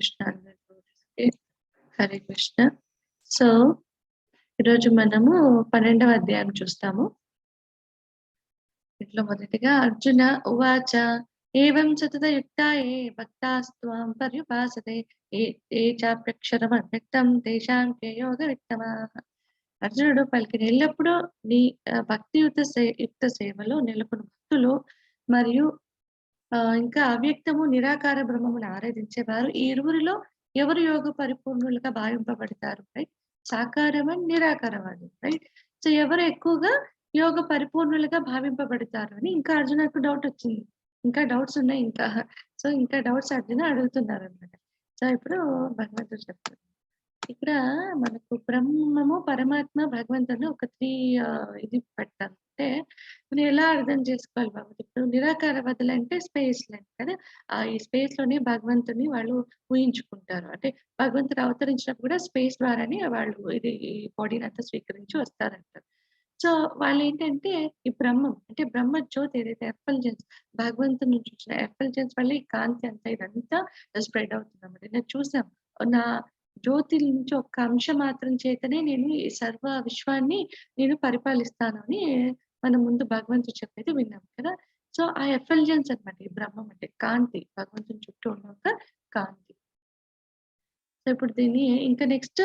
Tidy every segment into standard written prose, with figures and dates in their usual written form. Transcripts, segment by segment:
కృష్ణ అందరికీ. హరే కృష్ణ. సో ఈరోజు మనము 12వ అధ్యాయం చూస్తాము. ఇట్లా మొదటిగా అర్జున ఉవాచ ఏవం సతతయుక్తాయే భక్తాస్త్వాం పర్యుపాసతే ఏ ఏ చాప్యక్షరమవ్యక్తం తేషాం కే యోగ విత్తమాః. అర్జునుడు పలికిన, ఎల్లప్పుడూ నీ భక్తియుత యుక్త సేవలో నెలకొన్న భక్తులు మరియు ఇంకా అవ్యక్తము, నిరాకార బ్రహ్మమును ఆరాధించేవారు, ఈ ఇరువురిలో ఎవరు యోగ పరిపూర్ణులుగా భావింపబడతారు? రైట్? సాకారం అండ్ నిరాకారవాది, రైట్? సో ఎవరు ఎక్కువగా యోగ పరిపూర్ణులుగా భావింపబడతారు అని ఇంకా అర్జునకు డౌట్ వచ్చింది. ఇంకా డౌట్స్ ఉన్నాయి ఇంకా. సో ఇంకా డౌట్స్ అర్జున అడుగుతున్నారు అనమాట. సో ఇప్పుడు భగవంతుడు చెప్తారు. ఇక్కడ మనకు బ్రహ్మము, పరమాత్మ, భగవంతుడు ఒక త్రీ ఇది పెడతారు. అంటే మనం ఎలా అర్థం చేసుకోవాలి బాబు? ఇప్పుడు నిరాకారవాదులు అంటే స్పేస్ కదా. ఈ స్పేస్ లోనే భగవంతుని వాళ్ళు ఊహించుకుంటారు. అంటే భగవంతుడు అవతరించినప్పుడు కూడా స్పేస్ ద్వారానే వాళ్ళు ఇది ఈ బాడీని అంతా స్వీకరించి వస్తారంటారు. సో వాళ్ళు ఏంటంటే ఈ బ్రహ్మం అంటే బ్రహ్మ జ్యోతి ఏదైతే ఎఫల్జెన్స్, భగవంతుని నుంచి వచ్చిన ఎఫల్జెన్స్ వల్ల ఈ కాంతి అంతా ఇదంతా స్ప్రెడ్ అవుతుంది అన్నమాట. నేను చూసాం, నా జ్యోతి నుంచి ఒక్క అంశం మాత్రం చేతనే నేను ఈ సర్వ విశ్వాన్ని నేను పరిపాలిస్తాను అని మన ముందు భగవంతుడు చెప్పేది విన్నాం కదా. సో ఆ ఎఫల్జెన్స్ అన్నమాట ఈ బ్రహ్మం అంటే కాంతి, భగవంతుని చుట్టూ ఉన్న ఒక కాంతి. సో ఇప్పుడు దీన్ని ఇంకా నెక్స్ట్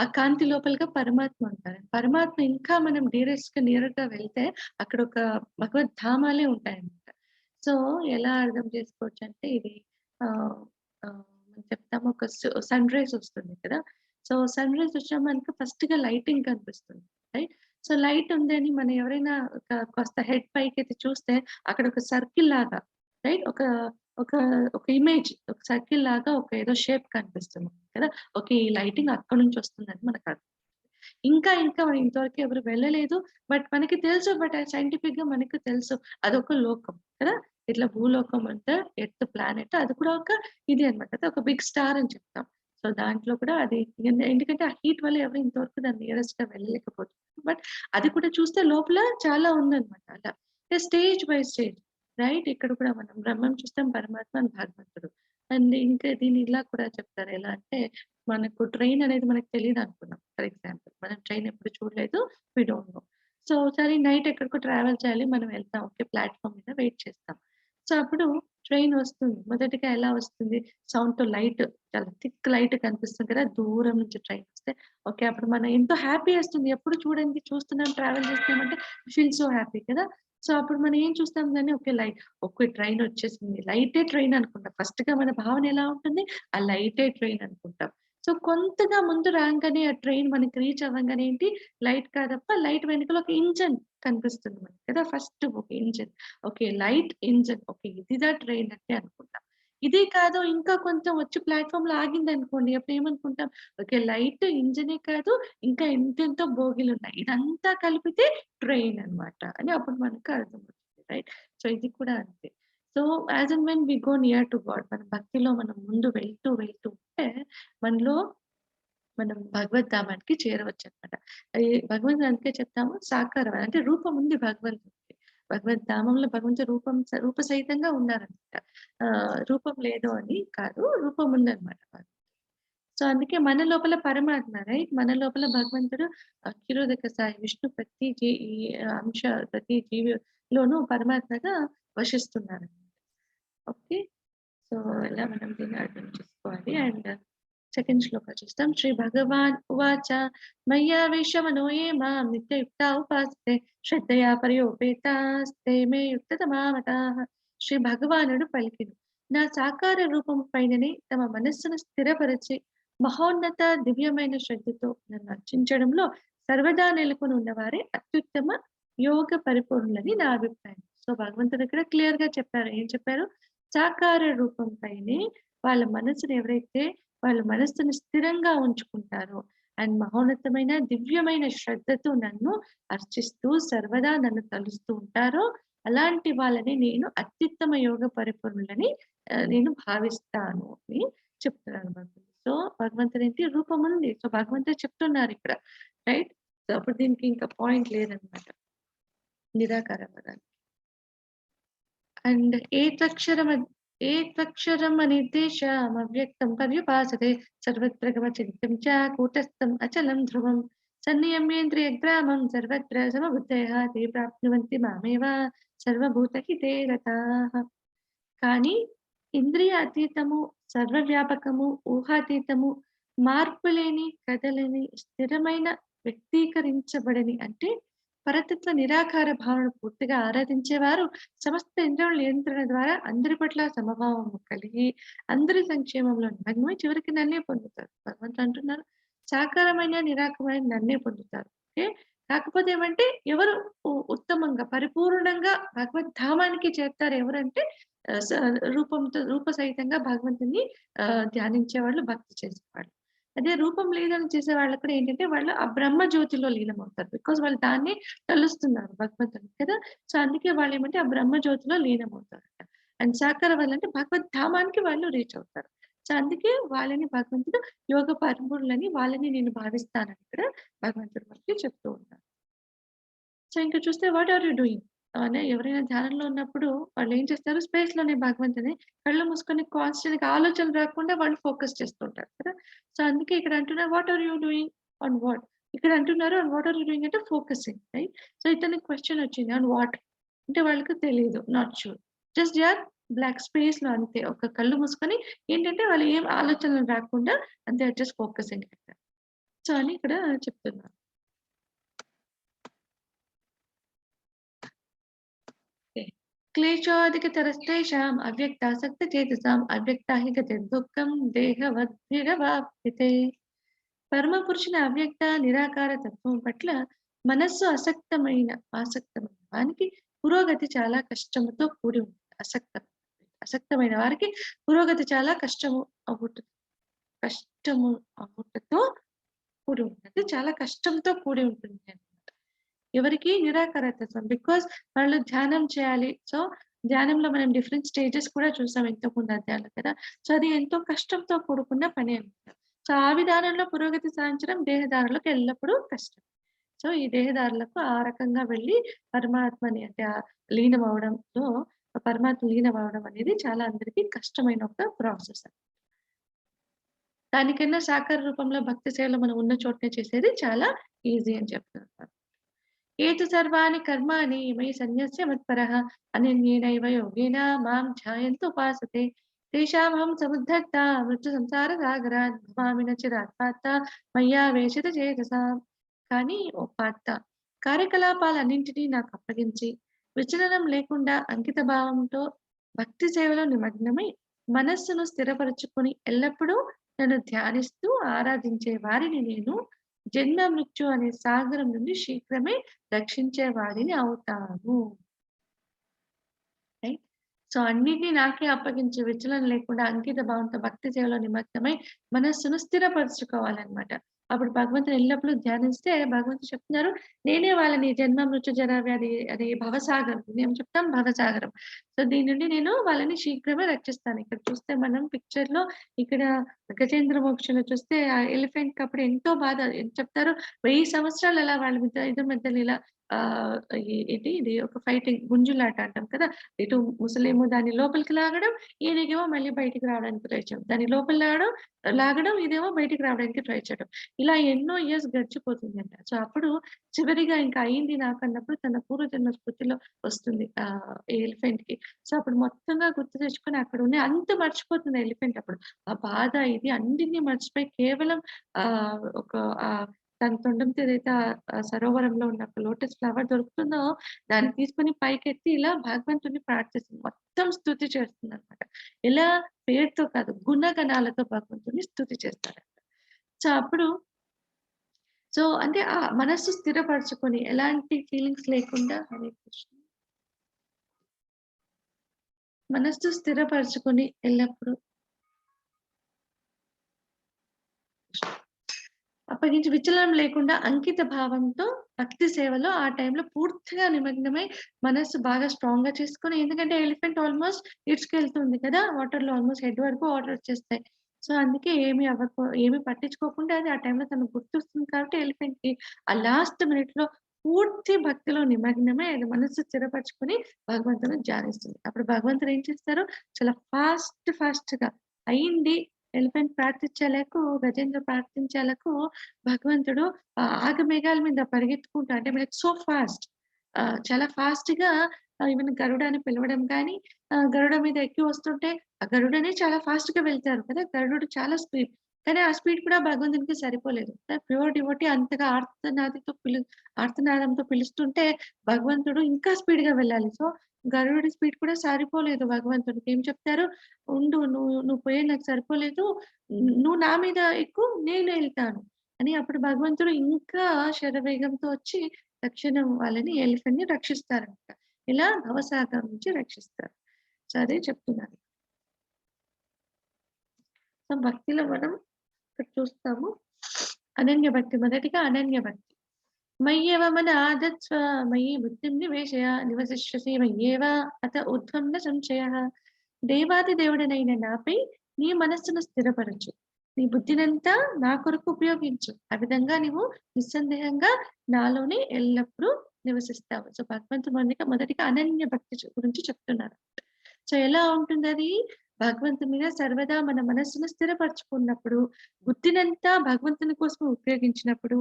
ఆ కాంతి లోపలగా పరమాత్మ ఉంటారు. పరమాత్మ ఇంకా మనం డీరెస్ట్ గా నియర్ గా వెళ్తే అక్కడ ఒక భగవద్ధామాలే ఉంటాయన్నమాట. సో ఎలా అర్థం చేసుకోవచ్చు అంటే ఇది ఆ ఆ, మనం చెప్తాము, ఒక సన్ రైజ్ వస్తుంది కదా. సో సన్ రైజ్ వచ్చినా మనకి ఫస్ట్ గా లైటింగ్ కనిపిస్తుంది, రైట్? సో లైట్ ఉందని మనం ఎవరైనా ఒక కాస్త హెడ్ పైకి అయితే చూస్తే అక్కడ ఒక సర్కిల్ లాగా, రైట్, ఒక ఒక ఒక ఇమేజ్, ఒక సర్కిల్ లాగా ఒక ఏదో షేప్ కనిపిస్తుంది కదా. ఓకే, ఈ లైటింగ్ అక్కడ నుంచి వస్తుందని మనకు అర్థం. ఇంకా ఇంకా మనం ఇంతవరకు ఎవరు వెళ్ళలేదు, బట్ మనకి తెలుసు, బట్ సైంటిఫిక్ గా మనకు తెలుసు అదొక లోకం కదా. ఇట్లా భూలోకం అంటే ఎర్త్ ప్లానెట్, అది కూడా ఒక ఇది అనమాట, ఒక బిగ్ స్టార్ అని చెప్తాం. సో దాంట్లో కూడా అది ఎందుకంటే ఆ హీట్ వల్ల ఎవరు ఇంతవరకు దాన్ని నియరెస్ట్ గా వెళ్ళలేకపోతున్నారు. బట్ అది కూడా చూస్తే లోపల చాలా ఉందన్నమాట. అలా స్టేజ్ బై స్టేజ్, రైట్? ఇక్కడ కూడా మనం బ్రహ్మం చూస్తాం, పరమాత్మ అండ్ భగవంతుడు. అండ్ ఇంకా దీన్ని ఇలా కూడా చెప్తారు. ఎలా అంటే మనకు ట్రైన్ అనేది మనకు తెలియదు అనుకున్నాం. ఫర్ ఎగ్జాంపుల్, మనం ట్రైన్ ఎప్పుడు చూడలేదు, we don't know. So సరే, నైట్ ఎక్కడికో ట్రావెల్ చేయాలి, మనం వెళ్తాం, ఓకే, ప్లాట్ఫామ్ మీద వెయిట్ చేస్తాం. సో అప్పుడు ట్రైన్ వస్తుంది. మొదటిగా ఎలా వస్తుంది? సౌండ్ తో లైట్, చాలా థిక్ లైట్ కనిపిస్తుంది కదా దూరం నుంచి ట్రైన్ వస్తే. ఓకే, అప్పుడు మనం ఎంతో హ్యాపీ వస్తుంది. ఎప్పుడు చూడండి చూస్తున్నాం, ట్రావెల్ చేస్తున్నాం అంటే ఫీల్ సో హ్యాపీ కదా. సో అప్పుడు మనం ఏం చూస్తాం దాన్ని? ఓకే, లైట్, ఓకే, ట్రైన్ వచ్చేసింది, లైటే ట్రైన్ అనుకుంటాం. ఫస్ట్ గా మన భావన ఎలా ఉంటుంది? ఆ లైటే ట్రైన్ అనుకుంటాం. సో కొంతగా ముందు రాగానే ఆ ట్రైన్ మనకి రీచ్ అవ్వగానే ఏంటి, లైట్ కాదప్ప, లైట్ వెనుకల ఒక ఇంజన్ కనిపిస్తుంది మనకి కదా. ఫస్ట్ ఒక engine, okay, light engine, okay, ఇదిదా train అంటే అనుకుంటాం. ఇది కాదు, ఇంకా కొంచెం వచ్చి ప్లాట్ఫామ్ లో ఆగింది అనుకోండి, అప్పుడు ఏమనుకుంటాం? ఓకే, లైట్ ఇంజనే కాదు, ఇంకా ఎంతెంతో బోగిలు ఉన్నాయి, ఇదంతా కలిపితే ట్రైన్ అన్నమాట అని అప్పుడు మనకు అర్థమవుతుంది, రైట్? సో ఇది కూడా అంతే. So as and when we go near to God, మన భక్తిలో మనం ముందు వెళ్తూ వెళ్తూ ఉంటే మనలో మనం భగవద్ధామానికి చేరవచ్చు అనమాట. భగవంతుడు అందుకే చెప్తాము సాకారం అంటే రూపం ఉంది భగవంతుడికి. భగవద్ధామంలో భగవంతుడు రూపం రూప సహితంగా ఉన్నారనమాట. రూపం లేదు అని కాదు, రూపం ఉందన్నమాట. సో అందుకే మన లోపల పరమాత్మ, రైట్? మన లోపల భగవంతుడు క్షీరోదక సాయి విష్ణు ప్రతి ఈ అంశ ప్రతి జీవిలోనూ పరమాత్మగా వశిస్తున్నారు. ఓకే, సో ఎలా మనం దీన్ని అర్థం చేసుకోవాలి? అండ్ సెకండ్ శ్లోక చూస్తాం. శ్రీ భగవాన్ ఉవాచ మయ్యావేశ మనో యే మాం నిత్యయుక్తా ఉపాసతే శ్రద్ధయా పర్యుపేతాస్తే మే యుక్తతమామతాః. శ్రీ భగవానుడు పలికెను, నా సాకార రూపం పైననే తమ మనస్సును స్థిరపరిచి మహోన్నత దివ్యమైన శ్రద్ధతో నన్ను అర్చించడంలో సర్వదా నెలకొని ఉన్నవారే అత్యుత్తమ యోగ పరిపూర్ణులని నా అభిప్రాయం. సో భగవంతుడు ఇక్కడ క్లియర్ గా చెప్పారు. ఏం చెప్పారు? సాకార రూపం పైనే వాళ్ళ మనసును ఎవరైతే వాళ్ళ మనస్సును స్థిరంగా ఉంచుకుంటారో అండ్ మహోన్నతమైన దివ్యమైన శ్రద్ధతో నన్ను అర్చిస్తూ సర్వదా నన్ను తలుస్తూ ఉంటారో అలాంటి వాళ్ళని నేను అత్యుత్తమ యోగ పరిపూర్ణులని నేను భావిస్తాను అని చెప్తున్నాను భగవంతుడు. సో భగవంతుడు ఏంటి రూపం ఉంది. సో భగవంతుడు చెప్తున్నారు ఇక్కడ, రైట్? సో అప్పుడు దీనికి ఇంకా పాయింట్ లేదనమాట నిరాకార పదానికి. అండ్ ఏతక్షరం ఏ త్వక్షరం అనిర్దేశం అవ్యక్తం పర్యుపాసతే సర్వత్ర గమచింత్యం చ కూటస్థం అచలం ధ్రువం సన్నియమ్యేంద్రియగ్రామం సర్వత్ర సమబుద్ధయः తే ప్రాప్నువంతి మామేవ సర్వభూతహితే రతాః. కానీ ఇంద్రియ అతీతము, సర్వవ్యాపకము, ఊహాతీతము, మార్పులేని, కదలని, స్థిరమైన, వ్యక్తీకరించబడని అంటే పరతత్వ నిరాకార భావనను పూర్తిగా ఆరాధించేవారు సమస్త ఇంద్రియాల నియంత్రణ ద్వారా అందరి పట్ల సమభావము కలిగి అందరి సంక్షేమంలో నిమగ్నమై చివరికి నన్నే పొందుతారు. భగవంతుడు అంటున్నారు, సాకారమైన నిరాకారమైన నన్నే పొందుతారు. ఓకే, కాకపోతే ఏమంటే ఎవరు ఉత్తమంగా పరిపూర్ణంగా భగవద్ధామానికి చేరుతారు ఎవరంటే రూపంతో రూప సహితంగా భగవంతుని ధ్యానించే వాళ్ళు, భక్తి చేసేవాళ్ళు. అదే రూపం లేదని చేసే వాళ్ళు కూడా ఏంటంటే వాళ్ళు ఆ బ్రహ్మ జ్యోతిలో లీనమవుతారు. Because వాళ్ళు దాన్ని తలుస్తున్నారు భగవంతుని కదా. సో అందుకే వాళ్ళు ఏమంటే ఆ బ్రహ్మ జ్యోతిలో లీనమవుతారు. అండ్ సాకార వాళ్ళు అంటే భగవద్ధామానికి వాళ్ళు రీచ్ అవుతారు. సో అందుకే వాళ్ళని భగవంతుడు యోగ పరిపూర్ణులని వాళ్ళని నేను భావిస్తానని ఇక్కడ భగవంతుడు మనకి చెప్తూ ఉన్నారు. సో ఇంకా చూస్తే what are you doing అనే ఎవరైనా ధ్యానంలో ఉన్నప్పుడు వాళ్ళు ఏం చేస్తారు, స్పేస్ లోనే భగవంతుని కళ్ళు మూసుకొని కాన్స్టెంట్ గా ఆలోచనలు రాకుండా వాళ్ళు ఫోకస్ చేస్తుంటారు కదా. సో అందుకే ఇక్కడ అంటున్నారు what are you doing on what, ఇక్కడ అంటున్నారు on what are you doing అంటే ఫోకసింగ్, రైట్? సో ఇతనికి క్వశ్చన్ వచ్చింది ఆన్ what అంటే వాళ్ళకి తెలియదు, not sure, just they are black space లో అంతే, ఒక కళ్ళు మూసుకొని ఏంటంటే వాళ్ళు ఏం ఆలోచనలు రాకుండా అంతే జస్ట్ ఫోకసింగ్. సో అని ఇక్కడ చెప్తున్నారు. క్లేశోధికతరస్తేషాం అవ్యక్తాసక్త చేతసాం అవ్యక్త హి గతిర్దుఃఖం దేహవద్భిరవాప్యతే. పరమ పురుషుని అవ్యక్త నిరాకార తత్వం పట్ల మనస్సు ఆసక్తమైన వానికి పురోగతి చాలా కష్టముతో కూడి ఉంటుంది. అసక్తమైన వారికి పురోగతి చాలా కష్టము అవుటతో కూడి ఉంటుంది, చాలా కష్టంతో కూడి ఉంటుంది అన్నమాట. ఎవరికి నిరాకార తత్వం, because వాళ్ళు ధ్యానం చేయాలి. సో ధ్యానంలో మనం డిఫరెంట్ స్టేజెస్ కూడా చూసాం ఇంతకుముందు అధ్యాయంలో కదా. సో అది ఎంతో కష్టంతో కూడుకున్న పని అన్నమాట. సో ఆ విధానంలో పురోగతి సాధించడం దేహదారులకు ఎల్లప్పుడూ కష్టం. సో ఈ దేహదారులకు ఆ రకంగా వెళ్ళి పరమాత్మని అంటే ఆ లీనం అవడంలో పరమాత్మ లీనం అవడం అనేది చాలా అందరికీ కష్టమైన ఒక ప్రాసెస్. దానికన్నా సాకార రూపంలో భక్తి సేవలో మనం ఉన్న చోటనే చేసేది చాలా ఈజీ అని చెప్తున్నారు. ఏతు సర్వాణి కర్మాణి మయి సన్యస్య మత్పరః అనన్యేనైవ యోగేన మాం ధ్యాయంతు ఉపాసతే తేషామహం సముద్ధర్త మృత్యు సంసార సాగరాత్ భవామి న చిరాత్ పార్థ మయ్యావేశిత చేతసాం. కానీ ఓ పార్థ, కార్యకలాపాలన్నింటినీ నాకు అప్పగించి విచలనం లేకుండా అంకిత భావంతో భక్తి సేవలో నిమగ్నమై మనస్సును స్థిరపరచుకుని ఎల్లప్పుడూ నన్ను ధ్యానిస్తూ ఆరాధించే వారిని నేను జన్మ మృత్యు అనే సాగరం నుండి శీఘ్రమే రక్షించే వాడిని అవుతాను. రైట్? సో అన్నిటినీ నాకే అప్పగించి విచలనం లేకుండా అంకిత భావంతో భక్తి సేవలో నిమగ్నమై మనస్సును స్థిరపరచుకోవాలన్నమాట. అప్పుడు భగవంతుని ఎల్లప్పుడూ ధ్యానిస్తే భగవంతుడు చెప్తున్నారు, నేనే వాళ్ళని జన్మ మృత్యు జరా వ్యాధి అనే భవసాగరం, నేను చెప్తాం భవసాగరం, సో దీని నుండి నేను వాళ్ళని శీఘ్రమే రక్షిస్తాను. ఇక్కడ చూస్తే మనం పిక్చర్ లో ఇక్కడ గజేంద్ర మోక్షంలో చూస్తే ఆ ఎలిఫెంట్ అప్పుడు ఎంతో బాధ చెప్తారు, 1000 సంవత్సరాలు అలా వాళ్ళ మధ్య ఇద్దరి మధ్యలో ఇలా ఏంటి ఇది ఒక ఫైటింగ్ గుంజులాట అంటాం కదా, ఇటు ముసలేమో దాని లోపలికి లాగడం, ఈయనకేమో మళ్ళీ బయటికి రావడానికి ట్రై చేయడం, దాని లోపల లాగడం, ఇదేమో బయటికి రావడానికి ట్రై చేయడం, ఇలా ఎన్నో ఇయర్స్ గడిచిపోతుంది అంట. సో అప్పుడు చివరిగా ఇంకా అయింది నాకు అన్నప్పుడు తన పూర్వజన్మ స్మృతిలో వస్తుంది ఆ ఎలిఫెంట్ కి. సో అప్పుడు మొత్తంగా గుర్తు తెచ్చుకొని అక్కడ ఉన్న అంత మర్చిపోతుంది ఎలిఫెంట్. అప్పుడు ఆ బాధ ఇది అన్నింటినీ మర్చిపోయి కేవలం ఆ ఒక తన తొండంతో ఏదైతే ఆ సరోవరంలో ఉన్న లోటస్ ఫ్లవర్ దొరుకుతుందో దాన్ని తీసుకొని పైకెత్తి ఇలా భగవంతుని ప్రార్థిస్తుంది, మొత్తం స్తుతి చేస్తుంది అనమాట. ఎలా పేరుతో కాదు, గుణగణాలతో భగవంతుని స్తుతి చేస్తారంట. సో అప్పుడు సో అంటే ఆ మనస్సు స్థిరపరచుకొని ఎలాంటి ఫీలింగ్స్ లేకుండా, హరే కృష్ణ, మనస్సు స్థిరపరచుకొని ఎల్లప్పుడూ అప్పగించి విచలనం లేకుండా అంకిత భావంతో భక్తి సేవలో ఆ టైంలో పూర్తిగా నిమగ్నమై మనస్సు బాగా స్ట్రాంగ్ గా చేసుకుని, ఎందుకంటే ఎలిఫెంట్ ఆల్మోస్ట్ ఇడ్చుకెళ్తుంది కదా వాటర్ లో, ఆల్మోస్ట్ హెడ్ వరకు వాటర్ వచ్చేస్తాయి. సో అందుకే ఏమి అవ్వకు, ఏమి పట్టించుకోకుండా అది ఆ టైంలో తనకు గుర్తొస్తుంది కాబట్టి ఎలిఫెంట్ కి ఆ లాస్ట్ మినిట్ లో పూర్తి భక్తిలో నిమగ్నమై అది మనస్సు స్థిరపరచుకొని భగవంతుని ధ్యానిస్తుంది. అప్పుడు భగవంతుడు ఏం చేస్తారు? చాలా ఫాస్ట్ ఫాస్ట్ గా అయింది. ఎలిఫెంట్ ప్రార్థించేలకు, గజేంద్ర ప్రార్థించేలకు భగవంతుడు ఆగమేఘాల మీద పరిగెత్తుకుంటూ, అంటే మనకి సో ఫాస్ట్, చాలా ఫాస్ట్ గా ఈవెన్ గరుడని పిలవడం కానీ, గరుడ మీద ఎక్కి వస్తుంటే ఆ గరుడనే చాలా ఫాస్ట్ గా వెళ్తారు కదా, గరుడు చాలా స్పీడ్, కానీ ఆ స్పీడ్ కూడా భగవంతునికి సరిపోలేదు. ప్యూర్ డివోటీ అంతగా ఆర్తనాదంతో పిలుస్తుంటే భగవంతుడు ఇంకా స్పీడ్ గా వెళ్ళాలి. సో గరుడి స్పీడ్ కూడా సరిపోలేదు భగవంతుడికి. ఏం చెప్తారు? ఉండు, నువ్వు నువ్వు పోయే నాకు సరిపోలేదు, నువ్వు నా మీద ఎక్కువ, నేను వెళ్తాను అని. అప్పుడు భగవంతుడు ఇంకా శరవేగంతో వచ్చి తక్షణం వాళ్ళని, ఎలిఫెంట్ ని రక్షిస్తారనమాట. ఇలా భవసాగరం నుంచి రక్షిస్తారు. సో అదే చెప్తున్నారు. సో భక్తిలో మనం ఇక్కడ చూస్తాము అనన్య భక్తి. మొదటిగా అనన్య భక్తి. మయ్యేవ మన ఆదత్స్వ మయి బుద్ధిం నివేశయ నివసిష్యసి మయ్యేవ అత ఊర్ధ్వం న సంశయ. దేవాది దేవుడనైన నాపై నీ మనస్సును స్థిరపరచు, నీ బుద్ధినంతా నా కొరకు ఉపయోగించు. ఆ విధంగా నీవు నిస్సందేహంగా నాలోనే ఎల్లప్పుడూ నివసిస్తావు. సో భగవంతుడు మొదటిగా అనన్య భక్తి గురించి చెప్తున్నారు. సో ఎలా ఉంటుంది అది? భగవంతుని మీద సర్వదా మన మనస్సును స్థిరపరచుకున్నప్పుడు, బుద్ధినంతా భగవంతుని కోసం ఉపయోగించినప్పుడు,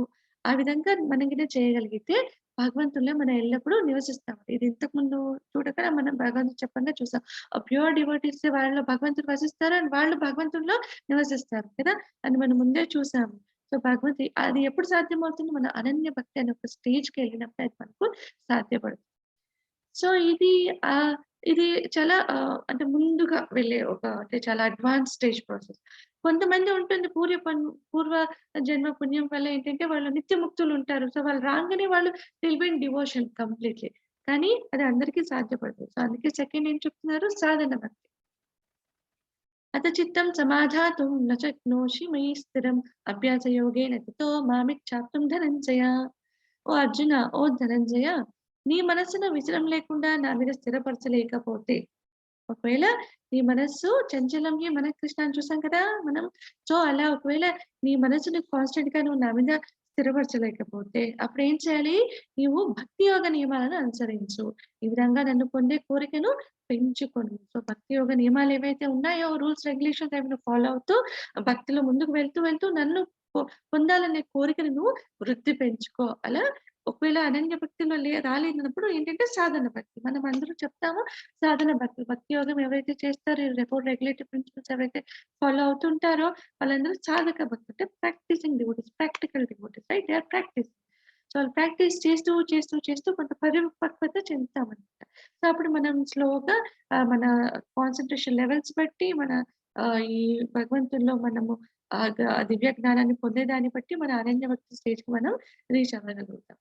ఆ విధంగా మనం గిన చేయగలిగితే భగవంతుల్లో మనం ఎల్లప్పుడూ నివసిస్తాం. ఇది ఇంతకు ముందు చూడగా మనం భగవంతుడు చెప్పంగా చూసాం. ప్యూర్ డివోటీస్ వాళ్ళలో భగవంతుడు వసిస్తారు అండ్ వాళ్ళు భగవంతుల్లో నివసిస్తారు కదా అని మనం ముందే చూసాము. సో భగవంతు అది ఎప్పుడు సాధ్యమవుతుంది? మన అనన్య భక్తి అనే ఒక స్టేజ్ కి వెళ్ళినప్పుడు అది మనకు సాధ్యపడుతుంది. సో ఇది ఇది చాలా అంటే ముందుగా వెళ్ళే ఒక, అంటే చాలా అడ్వాన్స్ స్టేజ్ ప్రాసెస్. కొంతమంది ఉంటుంది పూర్వ జన్మ పుణ్యం వల్ల ఏంటంటే వాళ్ళు నిత్య ముక్తులు ఉంటారు. సో వాళ్ళు రాగానే వాళ్ళు will be in devotion completely. కానీ అది అందరికీ సాధ్యపడదు. సో అందుకే సెకండ్ ఏం చెప్తున్నారు? సాధన భక్తి. అత చిత్తం సమాధాతుం న శక్నోషి మయి స్థిరం అభ్యాస యోగేన తతో మామిచ్ఛాప్తుం ధనంజయ. ఓ అర్జున, ఓ ధనంజయ, నీ మనస్సును విచలం లేకుండా నా మీద స్థిరపరచలేకపోతే, ఒకవేళ నీ మనస్సు చంచలం హి మన కృష్ణ అని చూసాం కదా మనం. సో అలా ఒకవేళ నీ మనస్సుని కాన్స్టెంట్ గా నువ్వు నా మీద స్థిరపరచలేకపోతే అప్పుడు ఏం చేయాలి? నీవు భక్తి యోగ నియమాలను అనుసరించు. ఈ విధంగా నన్ను పొందే కోరికను పెంచుకొను. సో భక్తి యోగ నియమాలు ఏవైతే ఉన్నాయో, రూల్స్ రెగ్యులేషన్స్ అవి నువ్వు ఫాలో అవుతూ భక్తిలో ముందుకు వెళ్తూ వెళ్తూ నన్ను పొందాలనే కోరికను నువ్వు వృద్ధి పెంచుకో. అలా ఒకవేళ అనన్య భక్తిలో రాలేనప్పుడు ఏంటంటే సాధన భక్తి. మనం అందరూ చెప్తాము సాధన భక్తి. భక్తి యోగం ఎవరైతే చేస్తారో, రెగ్యులేటివ్ ప్రిన్సిపల్స్ ఎవరైతే ఫాలో అవుతుంటారో వాళ్ళందరూ సాధక భక్తి, అంటే practicing devotees, practical devotees, right? They are practice. So వాళ్ళు ప్రాక్టీస్ చేస్తూ చేస్తూ చేస్తూ కొంత పరిపక్వత చెందుతామన్నమాట. సో అప్పుడు మనం స్లోగా మన కాన్సన్ట్రేషన్ లెవెల్స్ బట్టి, మన ఈ భగవంతుల్లో మనము దివ్య జ్ఞానాన్ని పొందేదాన్ని బట్టి మన అనన్య భక్తి స్టేజ్ కి మనం రీచ్ అవ్వగలుగుతాం.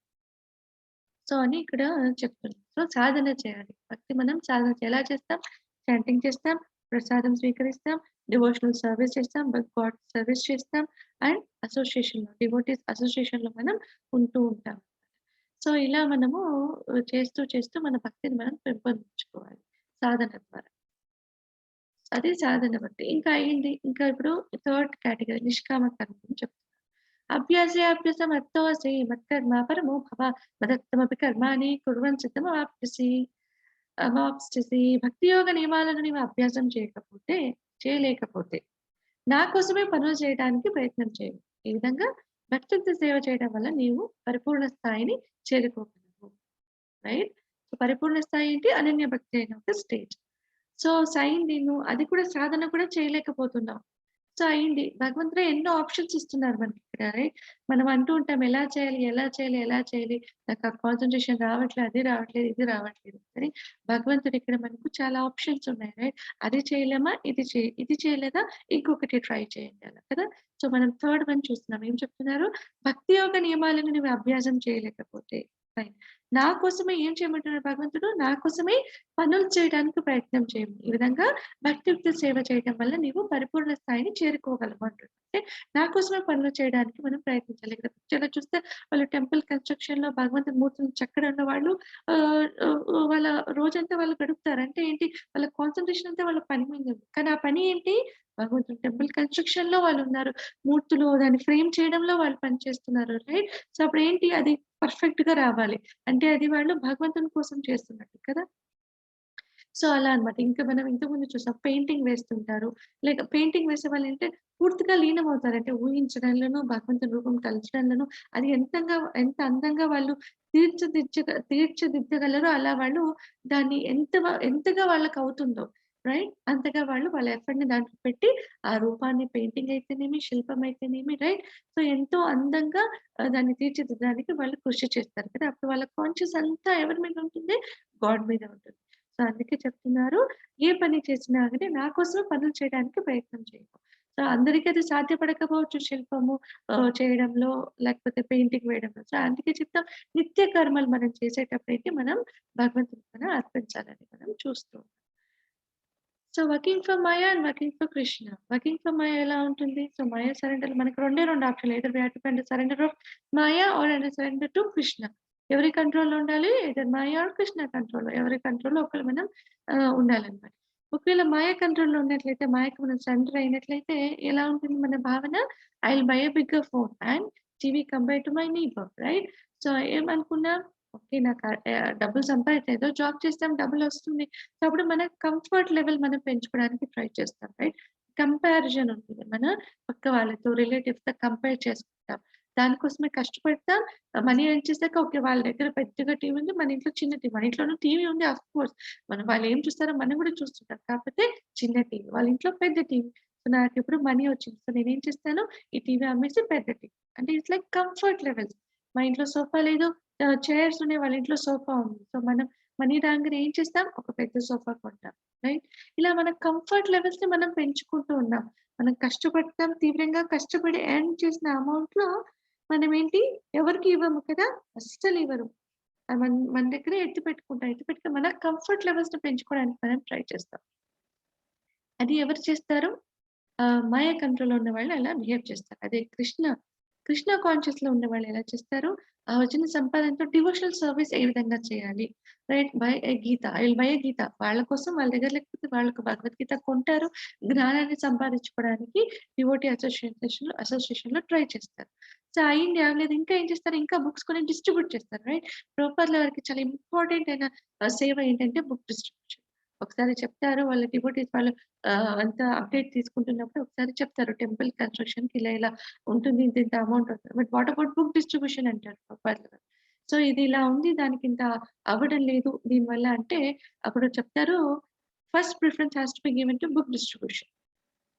సో అని ఇక్కడ చెప్తున్నాం. సో సాధన చేయాలి. భక్తి మనం సాధన ఎలా చేస్తాం? చాంటింగ్ చేస్తాం, ప్రసాదం స్వీకరిస్తాం, డివోషనల్ సర్వీస్ చేస్తాం, గాడ్ సర్వీస్ చేస్తాం, అండ్ అసోసియేషన్ లో, డివోటీస్ అసోసియేషన్ లో మనం ఉంటూ ఉంటాం. సో ఇలా మనము చేస్తూ చేస్తూ మన భక్తిని మనం పెంపొందించుకోవాలి సాధన ద్వారా. అది సాధన భక్తి. ఇంకా అయింది. ఇంకా ఇప్పుడు థర్డ్ కేటగిరీ నిష్కామ కర్మ అని చెప్తున్నారు. అభ్యాసే అభ్యాసం అత్తోసి మత్కర్మ పరమో భవ మదత్తమపి కర్మాణి కుర్వన్ సిద్ధమవాప్స్యసి అవాప్స్యసి. భక్తి యోగ నియమాలను నీవు అభ్యాసం చేయలేకపోతే నా కోసమే పనులు చేయడానికి ప్రయత్నం చేయవు. ఈ విధంగా భక్తితో సేవ చేయడం వల్ల నీవు పరిపూర్ణ స్థాయిని చేరుకోగలవు, రైట్? సో పరిపూర్ణ స్థాయి ఏంటి? అనన్య భక్తి అయిన ఒక స్టేజ్. సో సైన్ నేను అది కూడా సాధన కూడా చేయలేకపోతున్నావు. సో అయింది. భగవంతుడు ఎన్నో ఆప్షన్స్ ఇస్తున్నారు మనకి ఇక్కడ, రైట్? మనం అంటూ ఉంటాం ఎలా చేయాలి, ఎలా చేయాలి, ఎలా చేయాలి, నాకు ఆ కాన్సన్ట్రేషన్ రావట్లేదు, అది రావట్లేదు, ఇది రావట్లేదు. కానీ భగవంతుడు ఇక్కడ మనకు చాలా ఆప్షన్స్ ఉన్నాయి, రైట్? అది చేయలేమా, ఇది ఇది చేయలేదా, ఇంకొకటి ట్రై చేయండి అలా కదా. సో మనం థర్డ్ వన్ చూస్తున్నాం. ఏం చెప్తున్నారు? భక్తి యోగ నియమాలను నువ్వు అభ్యాసం చేయలేకపోతే, ఫైన్, నా కోసమే ఏం చేయమంటున్నారు భగవంతుడు? నా కోసమే పనులు చేయడానికి ప్రయత్నం చేయము. ఈ విధంగా భక్తియుక్త సేవ చేయడం వల్ల నీవు పరిపూర్ణ స్థాయిని చేరుకోగలవు అంటున్నారు. అంటే నా కోసమే పనులు చేయడానికి మనం ప్రయత్నించాలి. ఇక్కడ పిక్చర్లో చూస్తే వాళ్ళు టెంపుల్ కన్స్ట్రక్షన్ లో భగవంతుని మూర్తిని చక్కడ ఉన్న వాళ్ళు వాళ్ళ రోజంతా వాళ్ళు గడుపుతారు. అంటే ఏంటి? వాళ్ళ కాన్సన్ట్రేషన్ అంతా వాళ్ళ పని మీద ఉంది. కానీ ఆ పని ఏంటి? భగవంతుని టెంపుల్ కన్‌స్ట్రక్షన్‌లో వాళ్ళున్నారు. మూర్తులు దాన్ని ఫ్రేమ్ చేయడంలో వాళ్ళు పనిచేస్తున్నారు. రైట్? సో, అప్పుడేంటి అది పర్ఫెక్ట్‌గా రావాలి. అంటే అది వాళ్ళు భగవంతుని కోసం చేస్తున్నట్టు కదా! సో, అలా అన్నమాట. ఇంకా మనం ఇంతకుముందు చూసాం, పెయింటింగ్ వేస్తుంటారు. లేక పెయింటింగ్ వేసే వాళ్ళంటే పూర్తిగా లీనమవుతారు. అంటే ఊహించడంలోనూ, భగవంతుని రూపం తలచడంలోనూ అది ఎంతంగా ఎంత అందంగా వాళ్ళు తీర్చిదిద్దగలరో అలా వాళ్ళు దాన్ని ఎంతగా వాళ్ళకవుతుందో, రైట్? అంతగా వాళ్ళు వాళ్ళ ఎఫర్ట్‌ని దాంట్లో పెట్టి ఆ రూపాన్ని పెయింటింగ్ అయితేనేమి, శిల్పం అయితేనేమి, రైట్? సో, ఎంతో అందంగా దాన్ని తీర్చిదిద్దడానికి వాళ్ళు కృషి చేస్తారు కదా! అప్పుడు వాళ్ళ కాన్షియస్ అంతా ఎవరి మీద ఉంటుంది? గాడ్ మీద ఉంటుంది. సో, అందుకే చెప్తున్నారు, ఏ పని చేసినా గాని నా కోసమే పనులు చేయడానికి ప్రయత్నం చేయకు. సో, అందరికీ అది సాధ్యపడకపోవచ్చు శిల్పము చేయడంలో, లేకపోతే పెయింటింగ్ వేయడంలో. సో, అందుకే చెప్తాం, నిత్య కర్మలు మనం చేసేటప్పుడైతే మనం భగవంతుని మనం అర్పించాలని మనం చూస్తూ. So, working for Maya and working for Krishna. Working for Maya ఎలా ఉంటుంది? సో, మాయా సరెండర్ మనకు రెండే 2 ఆప్షన్‌లు. Either we have to surrender of Maya or and surrender to Krishna. ఎవరి కంట్రోల్‌లో ఉండాలి? ఐదర్ మాయ are Krishna కంట్రోల్‌లో. ఎవరి కంట్రోల్‌లో ఒకళ్ళు మనం ఉండాలన్నమాట. ఒకవేళ మాయ కంట్రోల్‌లో ఉన్నట్లయితే, మాయకు మనం సరెండర్ అయినట్లయితే ఎలా ఉంటుంది మన భావన? I will buy a bigger phone and TV compare to my neighbour, right? So, ఏమనుకున్నాం? Okay. నాకు డబ్బులు సంపాదిస్తే ఏదో జాబ్ చేస్తాం, డబ్బులొస్తుంది. సో, అప్పుడు మన కంఫర్ట్ లెవెల్ మనం పెంచుకోవడానికి ట్రై చేస్తాం. రైట్? కంపారిజన్ ఉంటుంది. మన పక్క వాళ్ళతో, రిలేటివ్స్‌తో కంపేర్ చేసుకుంటాం. దానికోసమే కష్టపడతాం. మనీ ఎర్న్ చేసాక ఓకే. వాళ్ళ దగ్గర పెద్దగా టీవీ ఉంది. మన ఇంట్లో చిన్న టీవీ. మన ఇంట్లోనూ టీవీ ఉంది ఆఫ్ కోర్స్. మనం వాళ్ళేం చూస్తారో మనం కూడా చూస్తుంటాం. కాకపోతే చిన్న టీవీ. వాళ్ళ ఇంట్లో పెద్ద టీవీ. సో, నాకిప్పుడు మనీ వచ్చింది. సో, నేనేం చేస్తాను? ఈ టీవీ అమ్మేసి పెద్ద టీవీ. అంటే it's like comfort levels. మా ఇంట్లో సోఫా లేదు. చైర్స్ ఉన్నాయి. వాళ్ళ ఇంట్లో సోఫా ఉంది. సో, మనం మనీ రాంగానే ఏం చేస్తాం? ఒక పెద్ద సోఫా కొంటాం. రైట్? ఇలా మన కంఫర్ట్ లెవెల్స్‌ని మనం పెంచుకుంటూ ఉన్నాం. మనం కష్టపడతాం, తీవ్రంగా కష్టపడి ఎర్న్ చేసిన అమౌంట్‌లో మనమేంటి ఎవరికీ ఇవ్వము కదా! అస్సలివ్వరు. మన మన దగ్గరే ఎత్తి పెట్టుకుంటాం. ఎత్తి పెట్టుకొని మన కంఫర్ట్ లెవెల్స్‌ని పెంచుకోవడానికి మనం ట్రై చేస్తాం. అది ఎవరు చేస్తారు? మాయ కంట్రోల్‌లో ఉన్నవాళ్ళు అలా బిహేవ్ చేస్తారు. అదే కృష్ణ, కృష్ణ కాన్షియస్‌లో ఉన్నవాళ్ళు ఎలా చేస్తారు? ఆ వచ్చిన సంపాదనతో డివోషనల్ సర్వీస్ ఏ విధంగా చేయాలి? Right? Buy a Gita. I will buy a Gita. వాళ్ళ కోసం వాళ్ళ దగ్గర లేకపోతే వాళ్ళకు భగవద్గీత కొంటారు. జ్ఞానాన్ని సంపాదించుకోవడానికి డివోటీ అసోసియేషన్‌లో ట్రై చేస్తారు. సో, అయింది అవ్వలేదు ఇంకా ఏం చేస్తారు? ఇంకా బుక్స్ కొని డిస్ట్రిబ్యూట్ చేస్తారు. రైట్? ప్రభుపాదుల వారికి చాలా ఇంపార్టెంట్ అయిన సేవ ఏంటంటే బుక్ డిస్ట్రిబ్యూషన్. ఒకసారి చెప్తారు వాళ్ళ డివోటీస్ వాళ్ళు అంతా అప్డేట్ తీసుకుంటున్నప్పుడు ఒకసారి చెప్తారు. టెంపుల్ కన్‌స్ట్రక్షన్‌కి ఇలా ఇలా ఉంటుంది. ఇంత ఇంత అమౌంట్ అవుతుంది. But what about book distribution అంటారు ప్రభుపాదుల వారు. సో, ఇది ఇలా ఉంది. దానికి ఇంత అవ్వడం లేదు దీనివల్ల అంటే అప్పుడు చెప్తారు, first preference has to be given to book distribution.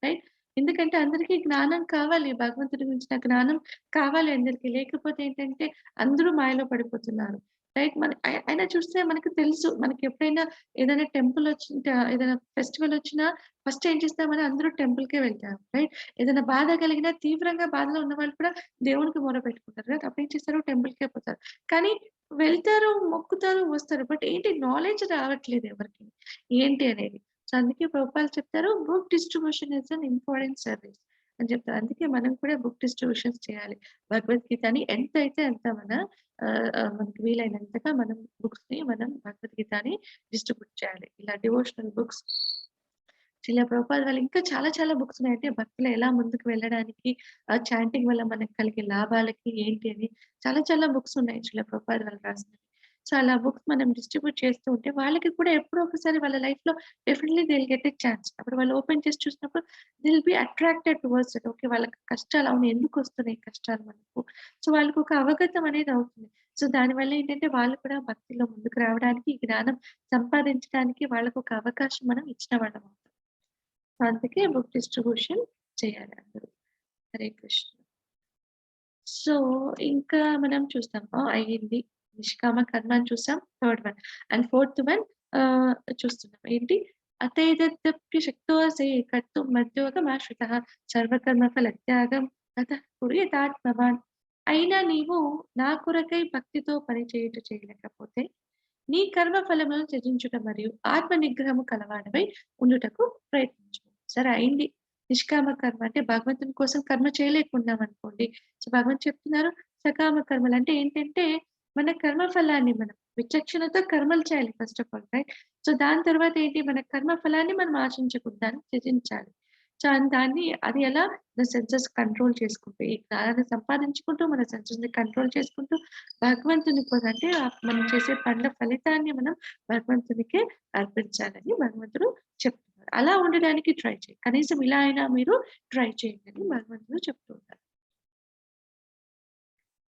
Right? ఎందుకంటే అందరికీ జ్ఞానం కావాలి. భగవంతుడి గురించిన జ్ఞానం కావాలి అందరికీ. లేకపోతే ఏంటంటే అందరూ మాయలో పడిపోతున్నారు. రైట్? మన అయినా చూస్తే మనకు తెలుసు. మనకి ఎప్పుడైనా ఏదైనా టెంపుల్ వచ్చి ఏదైనా ఫెస్టివల్ వచ్చినా ఫస్ట్ ఏం చేస్తామని అందరూ టెంపుల్‌కే వెళ్తారు. రైట్? ఏదైనా బాధ కలిగినా తీవ్రంగా బాధలో ఉన్న వాళ్ళు కూడా దేవునికి మొరపెట్టుకుంటారు. రైట్? అప్పుడు ఏం చేస్తారు? టెంపుల్‌కే పోతారు. కానీ వెళ్తారు, మొక్కుతారు, వస్తారు. బట్ ఏంటి నాలెడ్జ్ రావట్లేదు ఎవరికీ. ఏంటి అనేది. సో, అందుకే ప్రభుపాదులు చెప్తారు, book distribution is an important service అని చెప్తారు. అందుకే మనం కూడా బుక్ డిస్ట్రిబ్యూషన్స్ చేయాలి. భగవద్గీతని ఎంతైతే అంత మన ఆహ్, ఆహ్, మనకి వీలైనంతగా మనం బుక్స్‌ని మనం భగవద్గీతని డిస్ట్రిబ్యూట్ చేయాలి. ఇలా డివోషనల్ బుక్స్, శ్రీల ప్రభుపాద వాళ్ళు ఇంకా చాలా చాలా బుక్స్ ఉన్నాయి. అంటే భక్తులు ఎలా ముందుకు వెళ్ళడానికి, చాంటింగ్ వల్ల మనకు కలిగే లాభాలకి ఏంటి అని చాలా చాలా బుక్స్ ఉన్నాయి శ్రీల ప్రభుపాద వాళ్ళు రాసినవి. సో, అలా బుక్స్ మనం డిస్ట్రిబ్యూట్ చేస్తూ ఉంటే వాళ్ళకి కూడా ఎప్పుడో ఒకసారి వాళ్ళ లైఫ్‌లో definitely they will get a chance. అప్పుడు వాళ్ళు ఓపెన్ చేసి చూసినప్పుడు they will be attracted towards it. Okay. వాళ్ళకి కష్టాలు అవును ఎందుకొస్తున్నాయి కష్టాలు మనకు? సో, వాళ్ళకి ఒక అవగతం అనేది అవుతుంది. సో, దానివల్ల ఏంటంటే వాళ్ళు కూడా భక్తిలో ముందుకు రావడానికి, ఈ జ్ఞానం సంపాదించడానికి వాళ్ళకొక అవకాశం మనం ఇచ్చిన వాళ్ళం అవుతాం. అందుకే బుక్ డిస్ట్రిబ్యూషన్ చేయాలి అందరూ. హరే కృష్ణ. సో, ఇంకా మనం చూస్తాం. అయింది. నిష్కామ కర్మ అని చూసాం. Third one. And fourth one చూస్తున్నాం. ఏంటి? అతేతదప్య శక్తోసి కర్తుం మద్యోగమాశ్రితః సర్వకర్మ ఫలత్యాగం తతః కురు యథాత్మవాన్. అయినా నీవు నా కొరకై భక్తితో పని చేయుట చేయలేకపోతే నీ కర్మ ఫలములను త్యజించుట మరియు ఆత్మ నిగ్రహము కలవాడవై ఉండుటకు ప్రయత్నించు. సరే అయింది. నిష్కామ కర్మ అంటే భగవంతుని కోసం కర్మ చేయలేకున్నాం అనుకోండి. సో, భగవంతుడు చెప్తున్నారు సకామ కర్మలు అంటే ఏంటంటే మన కర్మ ఫలాన్ని మనం విచక్షణతో కర్మలు చేయాలి first of all, right? So, దాని తర్వాత ఏంటి మన కర్మ ఫలాన్ని మనం ఆశించకుండా త్యజించాలి. సో, దాన్ని అది ఎలా మన సెన్సెస్ కంట్రోల్ చేసుకుంటూ, ఈ జ్ఞానాన్ని సంపాదించుకుంటూ, మన సెన్సెస్‌ని కంట్రోల్ చేసుకుంటూ, భగవంతుని కోసం అంటే మనం చేసే పనుల ఫలితాన్ని మనం భగవంతునికే అర్పించాలని భగవంతుడు చెప్తున్నారు. అలా ఉండడానికి ట్రై చేయండి. కనీసం ఇలా అయినా మీరు ట్రై చేయండి అని భగవంతుడు చెప్తూ ఉంటారు.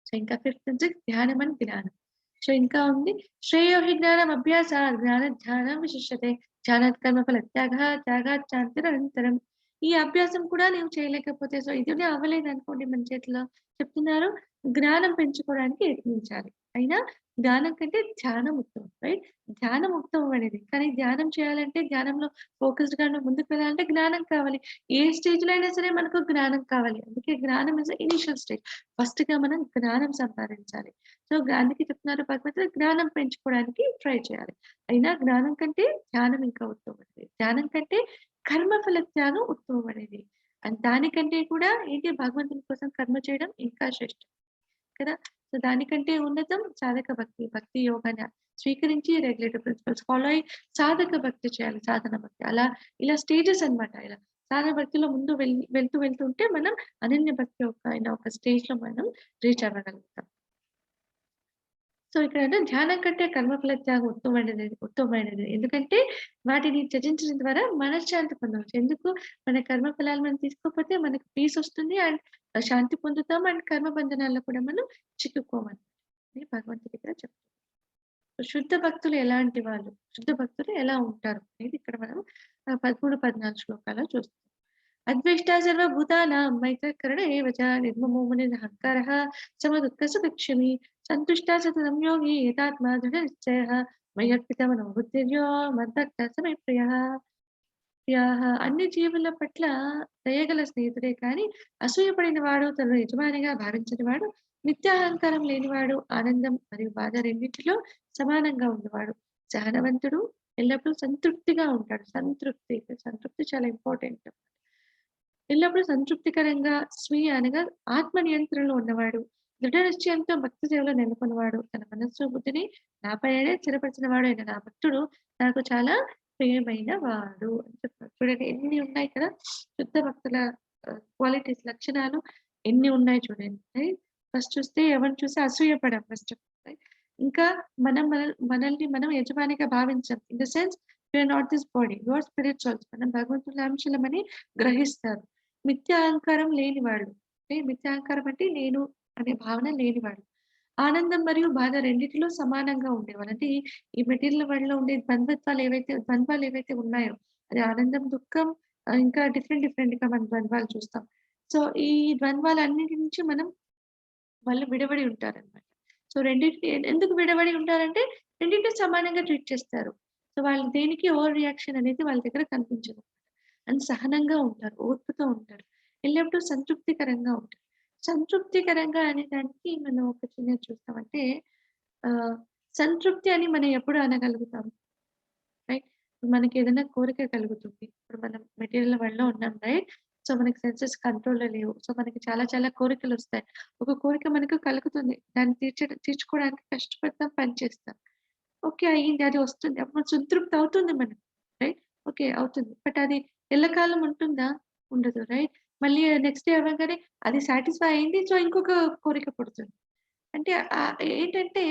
సో, ఇంకా ఫిఫ్త్ నుంచి ధ్యానం అండ్ జ్ఞానం. సో, ఇంకా ఉంది. శ్రేయో హి జ్ఞానం అభ్యాసాత్ జ్ఞాన ధ్యానం విశిష్యతే ధ్యానాత్ కర్మ ఫల త్యాగః త్యాగాత్ శాంతిరనంతరం. ఈ అభ్యాసం కూడా నీవు చేయలేకపోతే, సో, ఇది అవ్వలేదనుకోండి మన చేతిలో, చెప్తున్నారు జ్ఞానం పెంచుకోవడానికి యత్నించాలి. అయినా జ్ఞానం కంటే ధ్యానం ఉత్తమం, రైట్? ధ్యానం ఉత్తమం అనేది. కానీ ధ్యానం చేయాలంటే ధ్యానంలో ఫోకస్డ్‌గా నువ్వు ముందుకు వెళ్ళాలంటే జ్ఞానం కావాలి. ఏ స్టేజ్‌లో అయినా సరే మనకు జ్ఞానం కావాలి. అందుకే జ్ఞానం is initial stage. ఫస్ట్‌గా మనం జ్ఞానం సంపాదించాలి. సో, అందుకే చెప్తున్నారు భగవంతుడు జ్ఞానం పెంచుకోవడానికి ట్రై చేయాలి. అయినా జ్ఞానం కంటే ధ్యానం ఇంకా ఉత్తమమైనది. ధ్యానం కంటే కర్మఫల త్యాగం ఉత్తమమైనది. అండ్ దానికంటే కూడా ఏంటి, భగవంతుని కోసం కర్మ చేయడం ఇంకా శ్రేష్టం కదా! సో, దానికంటే ఉన్నతం సాధక భక్తి. భక్తి యోగాన్ని స్వీకరించి రెగ్యులేటివ్ ప్రిన్సిపల్స్ ఫాలో అయ్యి సాధక భక్తి చేయాలి. సాధన భక్తి. అలా ఇలా స్టేజెస్ అన్నమాట. ఇలా సాధన భక్తిలో ముందు వెళ్తూ వెళ్తూ ఉంటే మనం అనన్య భక్తి ఒక అయిన ఒక స్టేజ్‌లో మనం రీచ్ అవ్వగలుగుతాం. సో, ఇక్కడ ధ్యానం కంటే కర్మఫల త్యాగం ఉత్తమమైనది ఉత్తమమైనది. ఎందుకంటే వాటిని త్యజించడం ద్వారా మనశ్శాంతి పొందవచ్చు. ఎందుకు? మన కర్మఫలాలు మనం తీసుకోకపోతే మనకు పీస్ వస్తుంది అండ్ శాంతి పొందుతాం అండ్ కర్మ బంధనాల్లో కూడా మనం చిక్కుకోమని భగవంతుడి దగ్గర చెప్తాం. శుద్ధ భక్తులు ఎలాంటి వాళ్ళు? శుద్ధ భక్తులు ఎలా ఉంటారు అనేది ఇక్కడ మనం 13, 14 శ్లోకాల్లో చూస్తాం. అద్వేష్టా సర్వభూతానాం మైత్రః ఏవ చ నిర్మమో మునిరహంకారః సమదుఃఖ సుఖక్షమి సంతుష్టా సతతం యోగి యతాత్మా దృఢ నిశ్చయః మయ్యర్పిత మనోబుద్ధిర్యో మద్భక్త సమే ప్రియః. ప్రియాః. అన్ని జీవుల పట్ల దయగల స్నేహితుడే కానీ అసూయపడిన వాడు, తన యజమానిగా భావించని వాడు, నిత్యాహంకారం లేనివాడు, ఆనందం మరియు బాధ రెండింటిలో సమానంగా ఉండేవాడు, సహనవంతుడు, ఎల్లప్పుడూ సంతృప్తిగా ఉంటాడు. సంతృప్తి, సంతృప్తి చాలా ఇంపార్టెంట్. ఎల్లప్పుడూ సంతృప్తికరంగా స్వీయ అనగా ఆత్మ నియంత్రణలో ఉన్నవాడు, దృఢ నిశ్చయంతో భక్తి సేవలో నెలకొన్నవాడు, తన మనస్సు బుద్ధిని నాపైనే స్థిరపరిచిన వాడు అయిన నా భక్తుడు నాకు చాలా ప్రియమైన వాడు అని చెప్తారు. చూడండి ఎన్ని ఉన్నాయి కదా శుద్ధ భక్తుల క్వాలిటీస్, లక్షణాలు ఎన్ని ఉన్నాయి చూడండి. ఫస్ట్ చూస్తే ఎవరిని చూసి అసూయపడం ఫస్ట్. ఇంకా మనం మనల్ని మనం యజమానిగా భావించాం. In the sense we are not this body, you are spirit souls. మనం భగవంతుని అంశలమని గ్రహిస్తారు. మిథ్యా అహంకారం లేని వాళ్ళు, అంటే మిథ్యా అహంకారం అంటే నేను అనే భావన లేనివాడు. ఆనందం మరియు బాధ రెండింటిలో సమానంగా ఉండేవాళ్ళు. అంటే ఈ మెటీరియల్ వరల్డ్‌లో ఉండే ద్వంద్వత్వాలు ఏవైతే ద్వంద్వాలు ఏవైతే ఉన్నాయో, అది ఆనందం, దుఃఖం, ఇంకా డిఫరెంట్ డిఫరెంట్‌గా మనం ద్వంద్వాలు చూస్తాం. సో, ఈ ద్వంద్వాలన్నిటి నుంచి మనం వాళ్ళు విడవడి ఉంటారన్నమాట. సో, రెండింటిని ఎందుకు విడవడి ఉంటారంటే రెండింటిని సమానంగా ట్రీట్ చేస్తారు. సో, వాళ్ళు దేనికి ఓవర్ రియాక్షన్ అనేది వాళ్ళ దగ్గర కనిపించదు. అండ్ సహనంగా ఉంటారు, ఓర్పుతో ఉంటారు. ఎల్లప్పుడూ సంతృప్తికరంగా ఉంటారు. సంతృప్తికరంగా అనే దానికి మనం ఒక చిన్నది చూస్తామంటే ఆహ్, సంతృప్తి అని మనం ఎప్పుడు అనగలుగుతాం? రైట్? మనకేదైనా కోరిక కలుగుతుంది. ఇప్పుడు మనం మెటీరియల్ వరల్డ్‌లో ఉన్నాం, రైట్? సో, మనకి సెన్సెస్ కంట్రోల్‌లో లేవు. సో, మనకి చాలా చాలా కోరికలొస్తాయి. ఒక కోరిక మనకు కలుగుతుంది. దాన్ని తీర్చుకోవడానికి కష్టపడతాం, పని చేస్తాం. ఓకే. అయింది. అది వస్తుంది. అప్పుడు సంతృప్తి అవుతుంది మనకు. రైట్? ఓకే. అవుతుంది. బట్ అది ఎల్లకాలం ఉంటుందా? ఉండదు. రైట్? మళ్ళీ నెక్స్ట్ డే అవ్వగానే అది సాటిస్ఫై అయింది. సో, ఇంకొక కోరిక పుడుతుంది. అంటే ఏంటంటే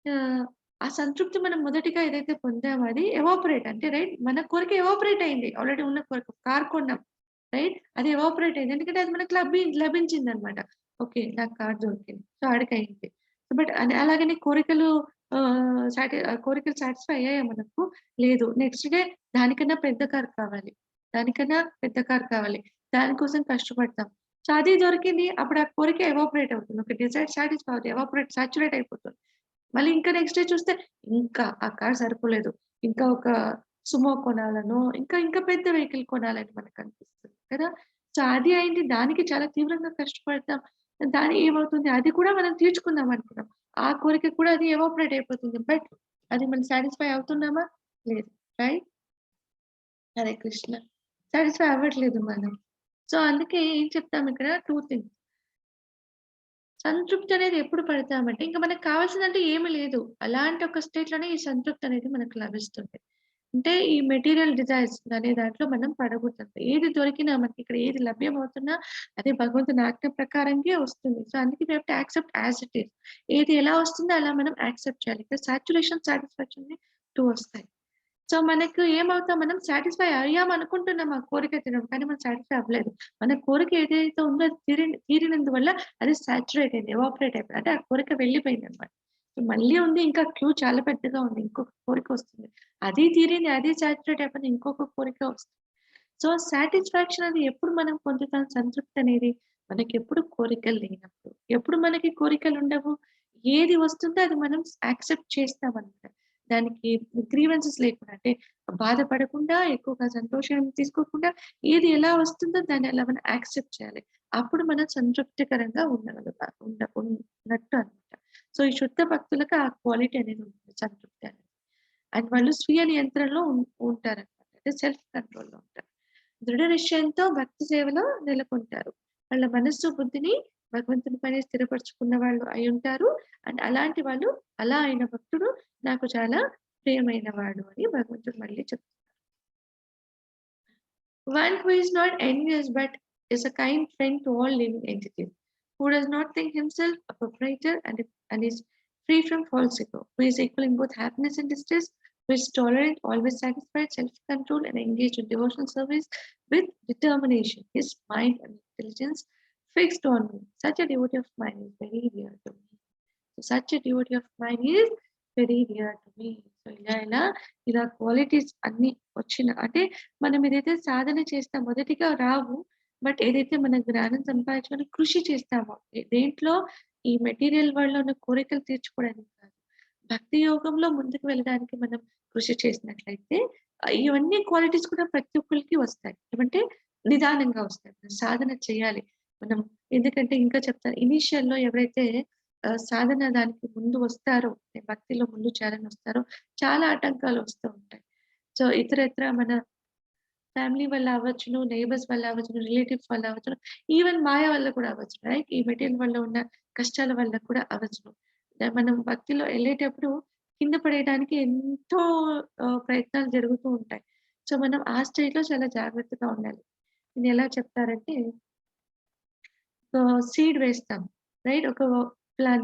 ఆహ్, ఆ సంతృప్తి మనం మొదటిగా ఏదైతే పొందామో అది ఎవాపరేట్ అంటే, రైట్, మన కోరిక ఎవాపరేట్ అయింది. ఆల్రెడీ ఉన్న కోరిక కార్ కొన్నాం. రైట్? అది ఎవాపరేట్ అయింది. ఎందుకంటే అది మనకు లభించిందన్నమాట. ఓకే. నాకు కార్ దొరికింది. సో, ఆడికయింది. బట్ అలాగని కోరికలు ఆహ్, సాటి కోరికలు సాటిస్ఫై అయ్యాయా మనకు? లేదు. నెక్స్ట్ డే దానికన్నా పెద్ద కార్ కావాలి. దానికన్నా పెద్ద కార్ కావాలి. దానికోసం కష్టపడతాం. సో, అది దొరికింది. అప్పుడు ఆ కోరిక ఎవాపరేట్ అవుతుంది. ఒక డిజైర్ సాటిస్ఫై అవుతుంది. ఎవాపరేట్, సాచురేట్ అయిపోతుంది. మళ్ళీ ఇంకా నెక్స్ట్ డే చూస్తే ఇంకా ఆ కార్ సరిపోలేదు. ఇంకా ఒక సుమో కొనాలనో, ఇంకా ఇంకా పెద్ద వెహికల్ కొనాలని మనకనిపిస్తుంది కదా! సో, అది అయింది. దానికి చాలా తీవ్రంగా కష్టపడతాం. దాని ఏమవుతుంది? అది కూడా మనం తీర్చుకుందాం అనుకున్నాం. ఆ కోరిక కూడా అది ఎవాపరేట్ అయిపోతుంది. బట్ అది మనం సాటిస్ఫై అవుతున్నామా? లేదు. రైట్? హరే కృష్ణ. సాటిస్ఫై అవ్వట్లేదు మనం. సో, అందుకే ఏం చెప్తాం ఇక్కడ 2 థింగ్స్. సంతృప్తి అనేది ఎప్పుడు పడతామంటే, ఇంక మనకు కావాల్సిందంటే ఏమి లేదు. అలాంటి ఒక స్టేట్‌లోనే ఈ సంతృప్తి అనేది మనకు లభిస్తుంది. అంటే ఈ మెటీరియల్ డిజైర్స్ అనే దాంట్లో మనం పడకూడదు. ఏది దొరికినా, మనకి ఇక్కడ ఏది లభ్యమవుతున్నా, అదే భగవంతుని ఆజ్ఞ ప్రకారంగా వస్తుంది. సో, అందుకే we have to accept as it is. ఏది ఎలా వస్తుందో అలా మనం యాక్సెప్ట్ చేయాలి. ఇక్కడ సాచురేషన్, సాటిస్ఫాక్షన్ 2 వస్తాయి. సో, మనకు ఏమవుతాం, మనం సాటిస్ఫై అయ్యాం అనుకుంటున్నాం ఆ కోరిక తీరడం. కానీ మనం సాటిస్ఫై అవ్వలేదు. మన కోరిక ఏదైతే ఉందో అది తీరినందువల్ల అది సాచురేట్ అయింది. ఎవాపరేట్ అయిపోయింది. అంటే ఆ కోరిక వెళ్ళిపోయిందన్నమాట. సో, మళ్ళీ ఉంది, ఇంకా క్యూ చాలా పెద్దగా ఉంది. ఇంకొక కోరిక వస్తుంది. అది తీరింది, అది సాచురేట్ అయిపోయింది. ఇంకొక కోరిక వస్తుంది. సో, సాటిస్ఫాక్షన్ అది ఎప్పుడు మనం పొందుతాం, సంతృప్తి అనేది? మనకెప్పుడు కోరికలు లేనప్పుడు. ఎప్పుడు మనకి కోరికలుండవు? ఏది వస్తుందో అది మనం యాక్సెప్ట్ చేస్తామన్నమాట. దానికి గ్రీవెన్సెస్ లేకుండా, అంటే బాధపడకుండా, ఎక్కువగా సంతోషం తీసుకోకుండా, ఏది ఎలా వస్తుందో దాన్ని అలా మనం యాక్సెప్ట్ చేయాలి. అప్పుడు మనం సంతృప్తికరంగా ఉండగలుగుతాం. ఉన్నట్టు అన్నమాట. సో, ఈ శుద్ధ భక్తులకు ఆ క్వాలిటీ అనేది ఉంటుంది, సంతృప్తి అనేది. అండ్ వాళ్ళు స్వీయ నియంత్రణలో ఉంటారన్నమాట. అంటే సెల్ఫ్ కంట్రోల్‌లో ఉంటారు. దృఢ నిశ్చయంతో భక్తి సేవలో నెలకొంటారు. వాళ్ళ మనస్సు, బుద్ధిని భగవంతుని పైనే స్థిరపరుచుకున్న వాళ్ళు అయ్యుంటారు. అండ్ అలాంటి వాళ్ళు, అలా అయిన భక్తుడు నాకు చాలా ప్రియమైన వాడు అని భగవంతుడు మళ్ళీ చెప్తున్నారు. One who is not envious but is a kind friend to all living entities, who does not think himself a proprietor and is free from false ego, who is equal in both happiness and distress, who is tolerant, always satisfied, self-controlled, and engaged in devotional service with determination, his mind and intelligence fixed on me. Such a devotee of mine is very dear to me. So such a devotee of mine is very dear to me. So ఇలా ఇలా ఇలా qualities అన్ని వచ్చిన, అంటే మనం ఏదైతే సాధన చేస్తామో మొదటిగా రావు. బట్ ఏదైతే మన జ్ఞానం సంపాదించుకొని కృషి చేస్తామో, దేంట్లో ఈ మెటీరియల్ వరల్డ్‌లో ఉన్న కోరికలు తీర్చుకోవడానికి కాదు. భక్తి యోగంలో ముందుకు వెళ్ళడానికి మనం కృషి చేసినట్లయితే ఇవన్నీ క్వాలిటీస్ కూడా ప్రతి ఒక్కరికి వస్తాయి. ఏమంటే నిదానంగా వస్తాయి. మనం సాధన చేయాలి. మనం ఎందుకంటే ఇంకా చెప్తాను, ఇనీషియల్‌లో ఎవరైతే సాధన దానికి ముందు వస్తారో, భక్తిలో ముందు చేయాలని వస్తారో, చాలా ఆటంకాలు వస్తూ ఉంటాయి. సో, ఇతరత్ర మన ఫ్యామిలీ వల్ల అవ్వచ్చును, నైబర్స్ వల్ల అవ్వచ్చును, రిలేటివ్స్ వల్ల అవ్వచ్చును, ఈవెన్ మాయ వల్ల కూడా అవ్వచ్చు, రైట్? ఈ మెటీరియల్ వల్ల ఉన్న కష్టాల వల్ల కూడా అవ్వచ్చును. మనం భక్తిలో ఎళ్ళేటప్పుడు కింద పడేయడానికి ఎంతో ప్రయత్నాలు జరుగుతూ ఉంటాయి. సో, మనం ఆ స్టేజ్‌లో చాలా జాగ్రత్తగా ఉండాలి. దీన్ని ఎలా చెప్తారంటే, సీడ్ వేస్తాం, రైట్? ఒక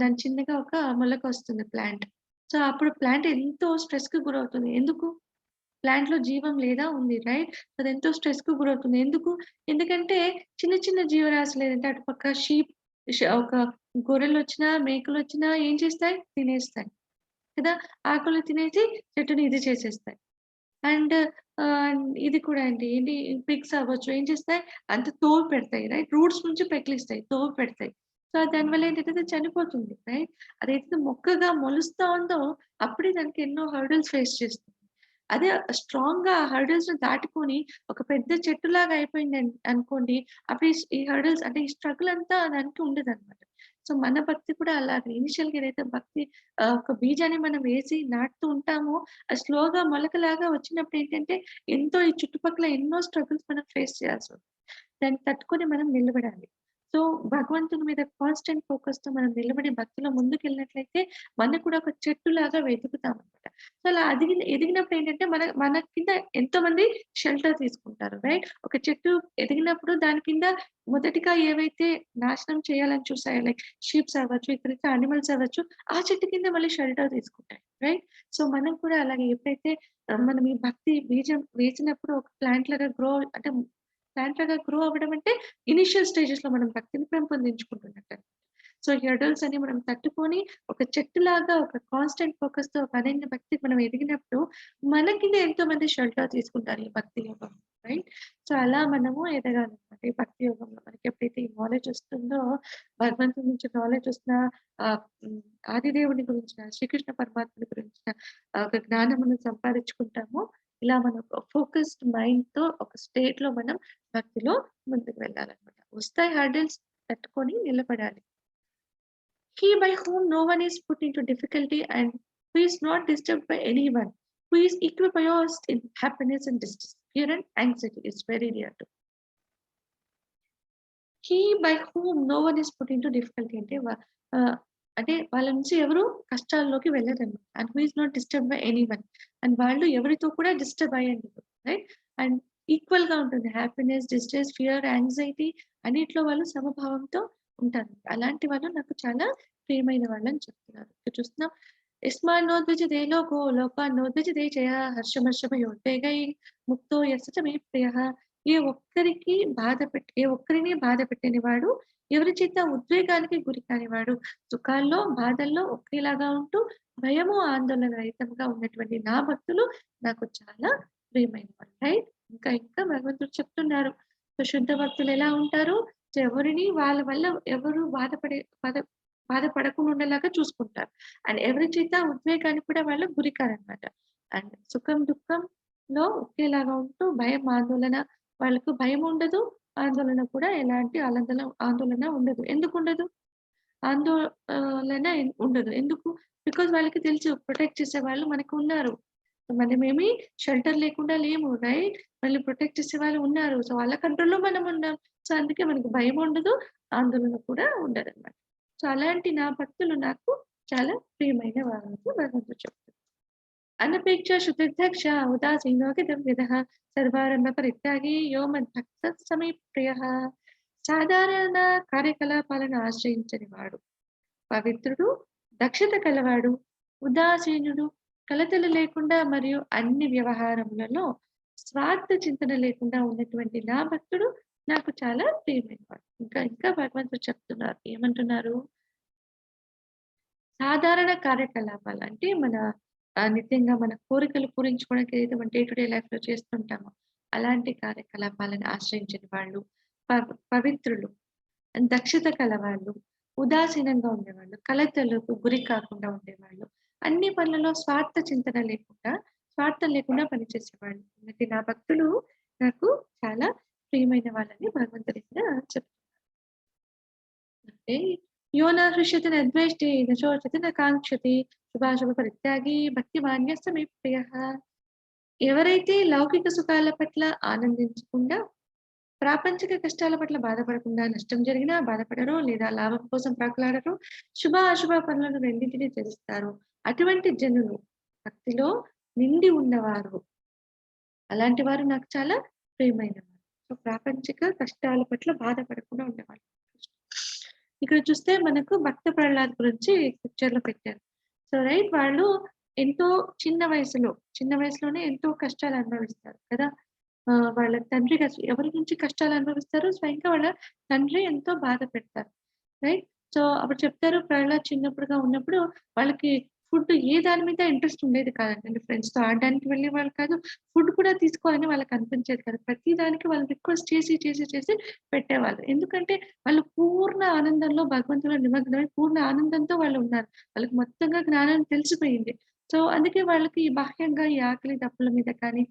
దాని చిన్నగా ఒక మొలకొస్తుంది ప్లాంట్. సో, అప్పుడు ప్లాంట్ ఎంతో స్ట్రెస్‌కి గురవుతుంది. ఎందుకు? ప్లాంట్‌లో జీవం లేదా? ఉంది, రైట్? అదెంతో స్ట్రెస్‌కి గురవుతుంది. ఎందుకు? ఎందుకంటే చిన్న చిన్న జీవరాశులు ఏదంటే అటుపక్క షీప్ ఒక గొర్రెలొచ్చినా, మేకలొచ్చినా ఏం చేస్తాయి? తినేస్తాయి. కదా! ఆకులు తినేసి చెట్టుని ఇది చేసేస్తాయి. అండ్ ఇది కూడా అండి. ఏంటి, పిగ్స్ అవ్వచ్చు. ఏం చేస్తాయి? అంత తోవి పెడతాయి, రైట్? రూట్స్ నుంచి పెకిలిస్తాయి. తోవి పెడతాయి. సో, దానివల్ల ఏంటంటే అది చనిపోతుంది, రైట్? అదైతే మొక్కగా మొలుస్తా ఉందో అప్పుడే దానికి ఎన్నో హర్డిల్స్ ఫేస్ చేస్తుంది. అదే స్ట్రాంగ్‌గా ఆ హర్డిల్స్‌ని దాటుకొని ఒక పెద్ద చెట్టులాగా అయిపోయింది అనుకోండి, అప్పుడు ఈ ఈ హర్డిల్స్, అంటే ఈ స్ట్రగుల్ అంతా దానికి ఉండదనమాట. సో, మన భక్తి కూడా అలాగే ఇనీషియల్‌గా ఏదైతే భక్తి ఒక బీజాన్ని మనం వేసి నాటుతూ ఉంటామో, అది స్లోగా మొలకలాగా వచ్చినప్పుడు ఏంటంటే ఎంతో ఈ చుట్టుపక్కల ఎన్నో స్ట్రగుల్స్ మనం ఫేస్ చేయాల్సొస్తుంది. దాన్ని తట్టుకొని మనం నిలబడాలి. సో, భగవంతుని మీద కాన్స్టెంట్ ఫోకస్‌తో మనం నిలబడి భక్తిలో ముందుకెళ్ళినట్లయితే మనం కూడా ఒక చెట్టులాగా ఎదుగుతామనమాట. సో, అలా ఎదిగినప్పుడు ఏంటంటే మన మన కింద ఎంతోమంది షెల్టర్ తీసుకుంటారు, రైట్? ఒక చెట్టు ఎదిగినప్పుడు దాని కింద మొదటిగా ఏవైతే నాశనం చేయాలని చూసాయో, లైక్ షీప్స్ అవ్వచ్చు, ఇతరితర యానిమల్స్ అవ్వచ్చు, ఆ చెట్టు కింద మళ్ళీ షెల్టర్ తీసుకుంటాయి, రైట్? సో, మనం కూడా అలాగే ఎప్పుడైతే మనం ఈ భక్తి బీజం వేసినప్పుడు ఒక ప్లాంట్ లాగా గ్రో, అంటే ప్లాంట్ లాగా గ్రో అవ్వడం అంటే ఇనీషియల్ స్టేజెస్‌లో మనం భక్తిని పెంపొందించుకుంటున్నట్టు. సో, ఈ హర్డిల్స్ అన్ని మనం తట్టుకొని ఒక చెట్టులాగా ఒక కాన్స్టెంట్ ఫోకస్‌తో ఒక అనన్య భక్తికి మనం ఎదిగినప్పుడు మన కింద ఎంతో మంది షెల్టర్ తీసుకుంటారు ఈ భక్తి యోగం, రైట్? సో, అలా మనము ఎదగాలన్నమాట. ఈ భక్తి యోగంలో మనకి ఎప్పుడైతే ఈ నాలెడ్జ్ వస్తుందో, భగవంతుని నుంచి నాలెడ్జ్ వస్తున్నా, ఆది దేవుని గురించిన, శ్రీకృష్ణ పరమాత్ముని గురించిన ఒక జ్ఞానం మనం సంపాదించుకుంటామో, ఇలా మనం ఒక ఫోకస్డ్ మైండ్‌తో ఒక స్టేట్‌లో మనం భక్తిలో ముందుకు వెళ్ళాలన్నమాట. వస్తాయి హర్డిల్స్, తట్టుకొని నిలబడాలి. He by whom no one is put into difficulty and who is not disturbed by anyone, who is equipoised in happiness and distress, fear and anxiety, is very dear to. He by whom no one is put into difficulty అంటే అంటే వాళ్ళ నుంచి ఎవరు కష్టాల్లోకి వెళ్ళరన్నమాట. And who is not disturb by anyone. And వాళ్ళు ఎవరితో కూడా disturb అయ్యుండరు. Right? And ఈక్వల్‌గా ఉంటుంది. హ్యాపీనెస్, డిస్ట్రెస్, ఫియర్, యాంగ్జైటీ అన్నిట్లో వాళ్ళు సమభావంతో ఉంటారు. అలాంటి వాళ్ళు నాకు చాలా ప్రియమైన వాళ్ళని చెప్తున్నారు. ఇక్కడ చూస్తున్నాం. యస్మాన్నో ద్విజతే లోకో లోకాన్నో ద్విజతే చ యః హర్షమర్షభయోద్వేగై ముక్తో యస్స చ మే ప్రియః. ఏ ఒక్కరిని బాధ పెట్టని వాడు, ఎవరి చేత ఉద్వేగానికి గురి కానివాడు, సుఖాల్లో, బాధల్లో ఒకేలాగా ఉంటూ భయము, ఆందోళన రహితంగా ఉన్నటువంటి నా భక్తులు నాకు చాలా ప్రియమైన వారు. రైట్? ఇంకా ఇంకా భగవంతుడు చెప్తున్నారు. సో, శుద్ధ భక్తులు ఎలా ఉంటారు? సో, ఎవరిని వాళ్ళ వల్ల ఎవరు బాధపడే బాధ బాధపడకుండా ఉండేలాగా చూసుకుంటారు. అండ్ ఎవరి చేత ఉద్వేగానికి కూడా వాళ్ళు గురి కారనమాట. అండ్ సుఖం, దుఃఖంలో ఒకేలాగా ఉంటూ భయం, ఆందోళన వాళ్ళకు భయం ఉండదు. ఆందోళన కూడా ఎలాంటి ఆందోళన ఆందోళన ఉండదు. ఎందుకుండదు? ఆందోళన ఉండదు. ఎందుకు? Because వాళ్ళకి తెలుసు ప్రొటెక్ట్ చేసేవాళ్ళు మనకు ఉన్నారు. మనమేమి షెల్టర్ లేకుండా లేము. రైట్? మనల్ని ప్రొటెక్ట్ చేసే వాళ్ళు ఉన్నారు. సో, వాళ్ళ కంట్రోల్‌లో మనం ఉన్నాం. సో, అందుకే మనకు భయం ఉండదు. ఆందోళన కూడా ఉండదనమాట. సో, అలాంటి నా భక్తులు నాకు చాలా ప్రియమైన వారు అని భగవంతుడు చెప్తున్నారు. అనపేక్ష శుతిర్దక్ష ఉదాసీనో గతవ్యథః సర్వారంభ పరిత్యాగి యో మద్భక్త స మే ప్రియః. సాధారణ కార్యకలాపాలను ఆశ్రయించని వాడు, పవిత్రుడు, దక్షత కలవాడు, ఉదాసీనుడు, కలతలు లేకుండా మరియు అన్ని వ్యవహారములలో స్వార్థ చింతన లేకుండా ఉన్నటువంటి నా భక్తుడు నాకు చాలా ప్రియమైనవాడు. ఇంకా ఇంకా భగవంతుడు చెప్తున్నారు. ఏమంటున్నారు? సాధారణ కార్యకలాపాలు అంటే మన నిత్యంగా మన కోరికలు పూరించుకోవడానికి ఏదైతే మన డే టు డే లైఫ్‌లో చేస్తుంటామో, అలాంటి కార్యకలాపాలను ఆశ్రయించని వాళ్ళు, పవిత్రులు, దక్షత కలవాళ్ళు, ఉదాసీనంగా ఉండేవాళ్ళు, కలతలకు గురి కాకుండా ఉండేవాళ్ళు, అన్ని పనులలో స్వార్థ చింతన లేకుండా, స్వార్థం లేకుండా పనిచేసేవాళ్ళు. కాబట్టి నా భక్తులు నాకు చాలా ప్రియమైన వాళ్ళని భగవంతుడు ఇక్కడ చెప్తున్నారు. అంటే యో న హృష్యతి న ద్వేష్టి న శోచతి న కాంక్షతి శుభాశుభ పరిత్యాగి భక్తిమాన్ యః స మే ప్రియః. ఎవరైతే లౌకిక సుఖాల పట్ల ఆనందించకుండా, ప్రాపంచిక కష్టాల పట్ల బాధపడకుండా, నష్టం జరిగినా బాధపడరు లేదా లాభం కోసం ప్రాకులాడరు, శుభ అశుభ పనులను రెండింటినీ త్యజిస్తారు. అటువంటి జనులు భక్తిలో నిండి ఉన్నవారు. అలాంటి వారు నాకు చాలా ప్రియమైనవారు. సో, ప్రాపంచిక కష్టాల పట్ల బాధపడకుండా ఉండేవాళ్ళు. ఇక్కడ చూస్తే మనకు భక్త ప్రహ్లాద్ గురించి పిక్చర్‌లో పెట్టారు. సో, రైట్, వాళ్ళు ఎంతో చిన్న వయసులోనే ఎంతో కష్టాలు అనుభవిస్తారు కదా! వాళ్ళ తండ్రి ఎవరి నుంచి కష్టాలు అనుభవిస్తారు? స్వయంగా వాళ్ళ తండ్రి ఎంతో బాధ పెడతారు. రైట్? సో, అప్పుడు చెప్తారు ప్రహ్లాద్ చిన్నప్పుడుగా ఉన్నప్పుడు వాళ్ళకి ఫుడ్ ఏ దాని మీద ఇంట్రెస్ట్ ఉండేది కాదండి. అంటే ఫ్రెండ్స్‌తో ఆడడానికి వెళ్ళేవాళ్ళు కాదు. ఫుడ్ కూడా తీసుకోవాలని వాళ్ళకి అనిపించేది కాదు. ప్రతి దానికి వాళ్ళు రిక్వెస్ట్ చేసి, చేసి, చేసి పెట్టేవాళ్ళు. ఎందుకంటే వాళ్ళు పూర్ణ ఆనందంలో భగవంతులో నిమగ్నమై పూర్ణ ఆనందంతో వాళ్ళు ఉన్నారు. వాళ్ళకి మొత్తంగా జ్ఞానం తెలిసిపోయింది. సో, అందుకే వాళ్ళకి బాహ్యంగా ఈ ఆకలి దప్పుల మీద కానీ,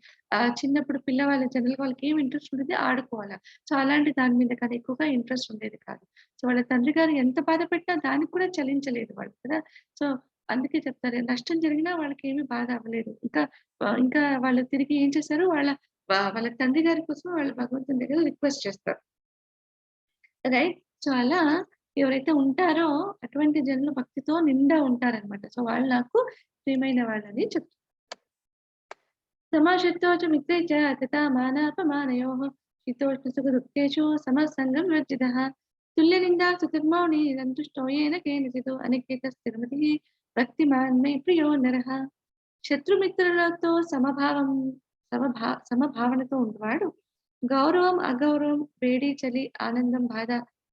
చిన్నప్పుడు పిల్లవాళ్ళు జనరల్‌గా వాళ్ళకి ఏం ఇంట్రెస్ట్ ఉండేది ఆడుకోవాల. సో, అలాంటి దాని మీద కానీ ఎక్కువగా ఇంట్రెస్ట్ ఉండేది కాదు. సో, వాళ్ళ తండ్రి గారు ఎంత బాధ పెట్టినా దానికి కూడా చలించలేదు వాళ్ళు కదా! సో, అందుకే చెప్తారు నష్టం జరిగినా వాళ్ళకేమి బాధ అవ్వలేదు. ఇంకా ఇంకా వాళ్ళు తిరిగి ఏం చేశారు, వాళ్ళ వాళ్ళ తండ్రి గారి కోసం వాళ్ళు భగవంతుని దగ్గర రిక్వెస్ట్ చేస్తారు. రైట్? సో, అలా ఎవరైతే ఉంటారో అటువంటి జనులు భక్తితో నిండా ఉంటారనమాట. సో, వాళ్ళు నాకు ప్రియమైన వాళ్ళని చెప్తున్నారు. సమశత్రౌ చ మిత్రే చ తథా మానాపమానయోః శీతోష్ణ సుఖ దుఃఖేషు సమసంగం వర్జితః తుల్య నిందా స్తుతిర్మౌని సంతుష్టో येन కేనచిత్ అనికేత స్థిరమతిః భక్తిమాన్ మే ప్రియో నరః. శత్రుమిత్రులతో సమభావం సమభావనతో ఉండేవాడు. గౌరవం, అగౌరవం, వేడి, చలి, ఆనందం, బాధ,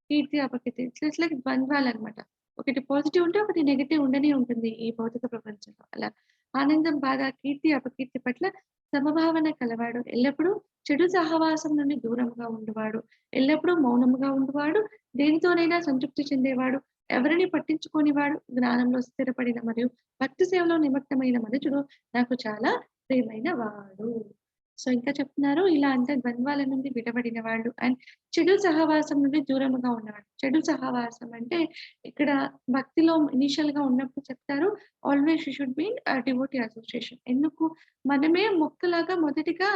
కీర్తి, అపకీర్తి, it's it's like ద్వంద్వాలనమాట. ఒకటి పాజిటివ్ ఉంటే ఒకటి నెగెటివ్ ఉండనే ఉంటుంది ఈ భౌతిక ప్రపంచంలో. అలా ఆనందం, బాధ, కీర్తి, అపకీర్తి పట్ల సమభావన కలవాడు. ఎల్లప్పుడూ చెడు సహవాసం నుండి దూరంగా ఉండువాడు. ఎల్లప్పుడూ మౌనముగా ఉండువాడు. దేనితోనైనా సంతృప్తి చెందేవాడు. ఎవరిని పట్టించుకోనివాడు. జ్ఞానంలో స్థిరపడిన మరియు భక్తి సేవలో నిమగ్నమైన మనుషుడు నాకు చాలా ప్రియమైన వాడు. సో, ఇంకా చెప్తున్నారు, ఇలా అంటే ద్వంద్వాల నుండి విడబడిన వాళ్ళు అండ్ చెడు సహవాసం నుండి దూరముగా ఉన్నవాడు. చెడు సహవాసం అంటే ఇక్కడ భక్తిలో ఇనీషియల్‌గా ఉన్నప్పుడు చెప్తారు, always you should be in devotee association. ఎందుకు? మనమే మొక్కలాగా మొదటిగా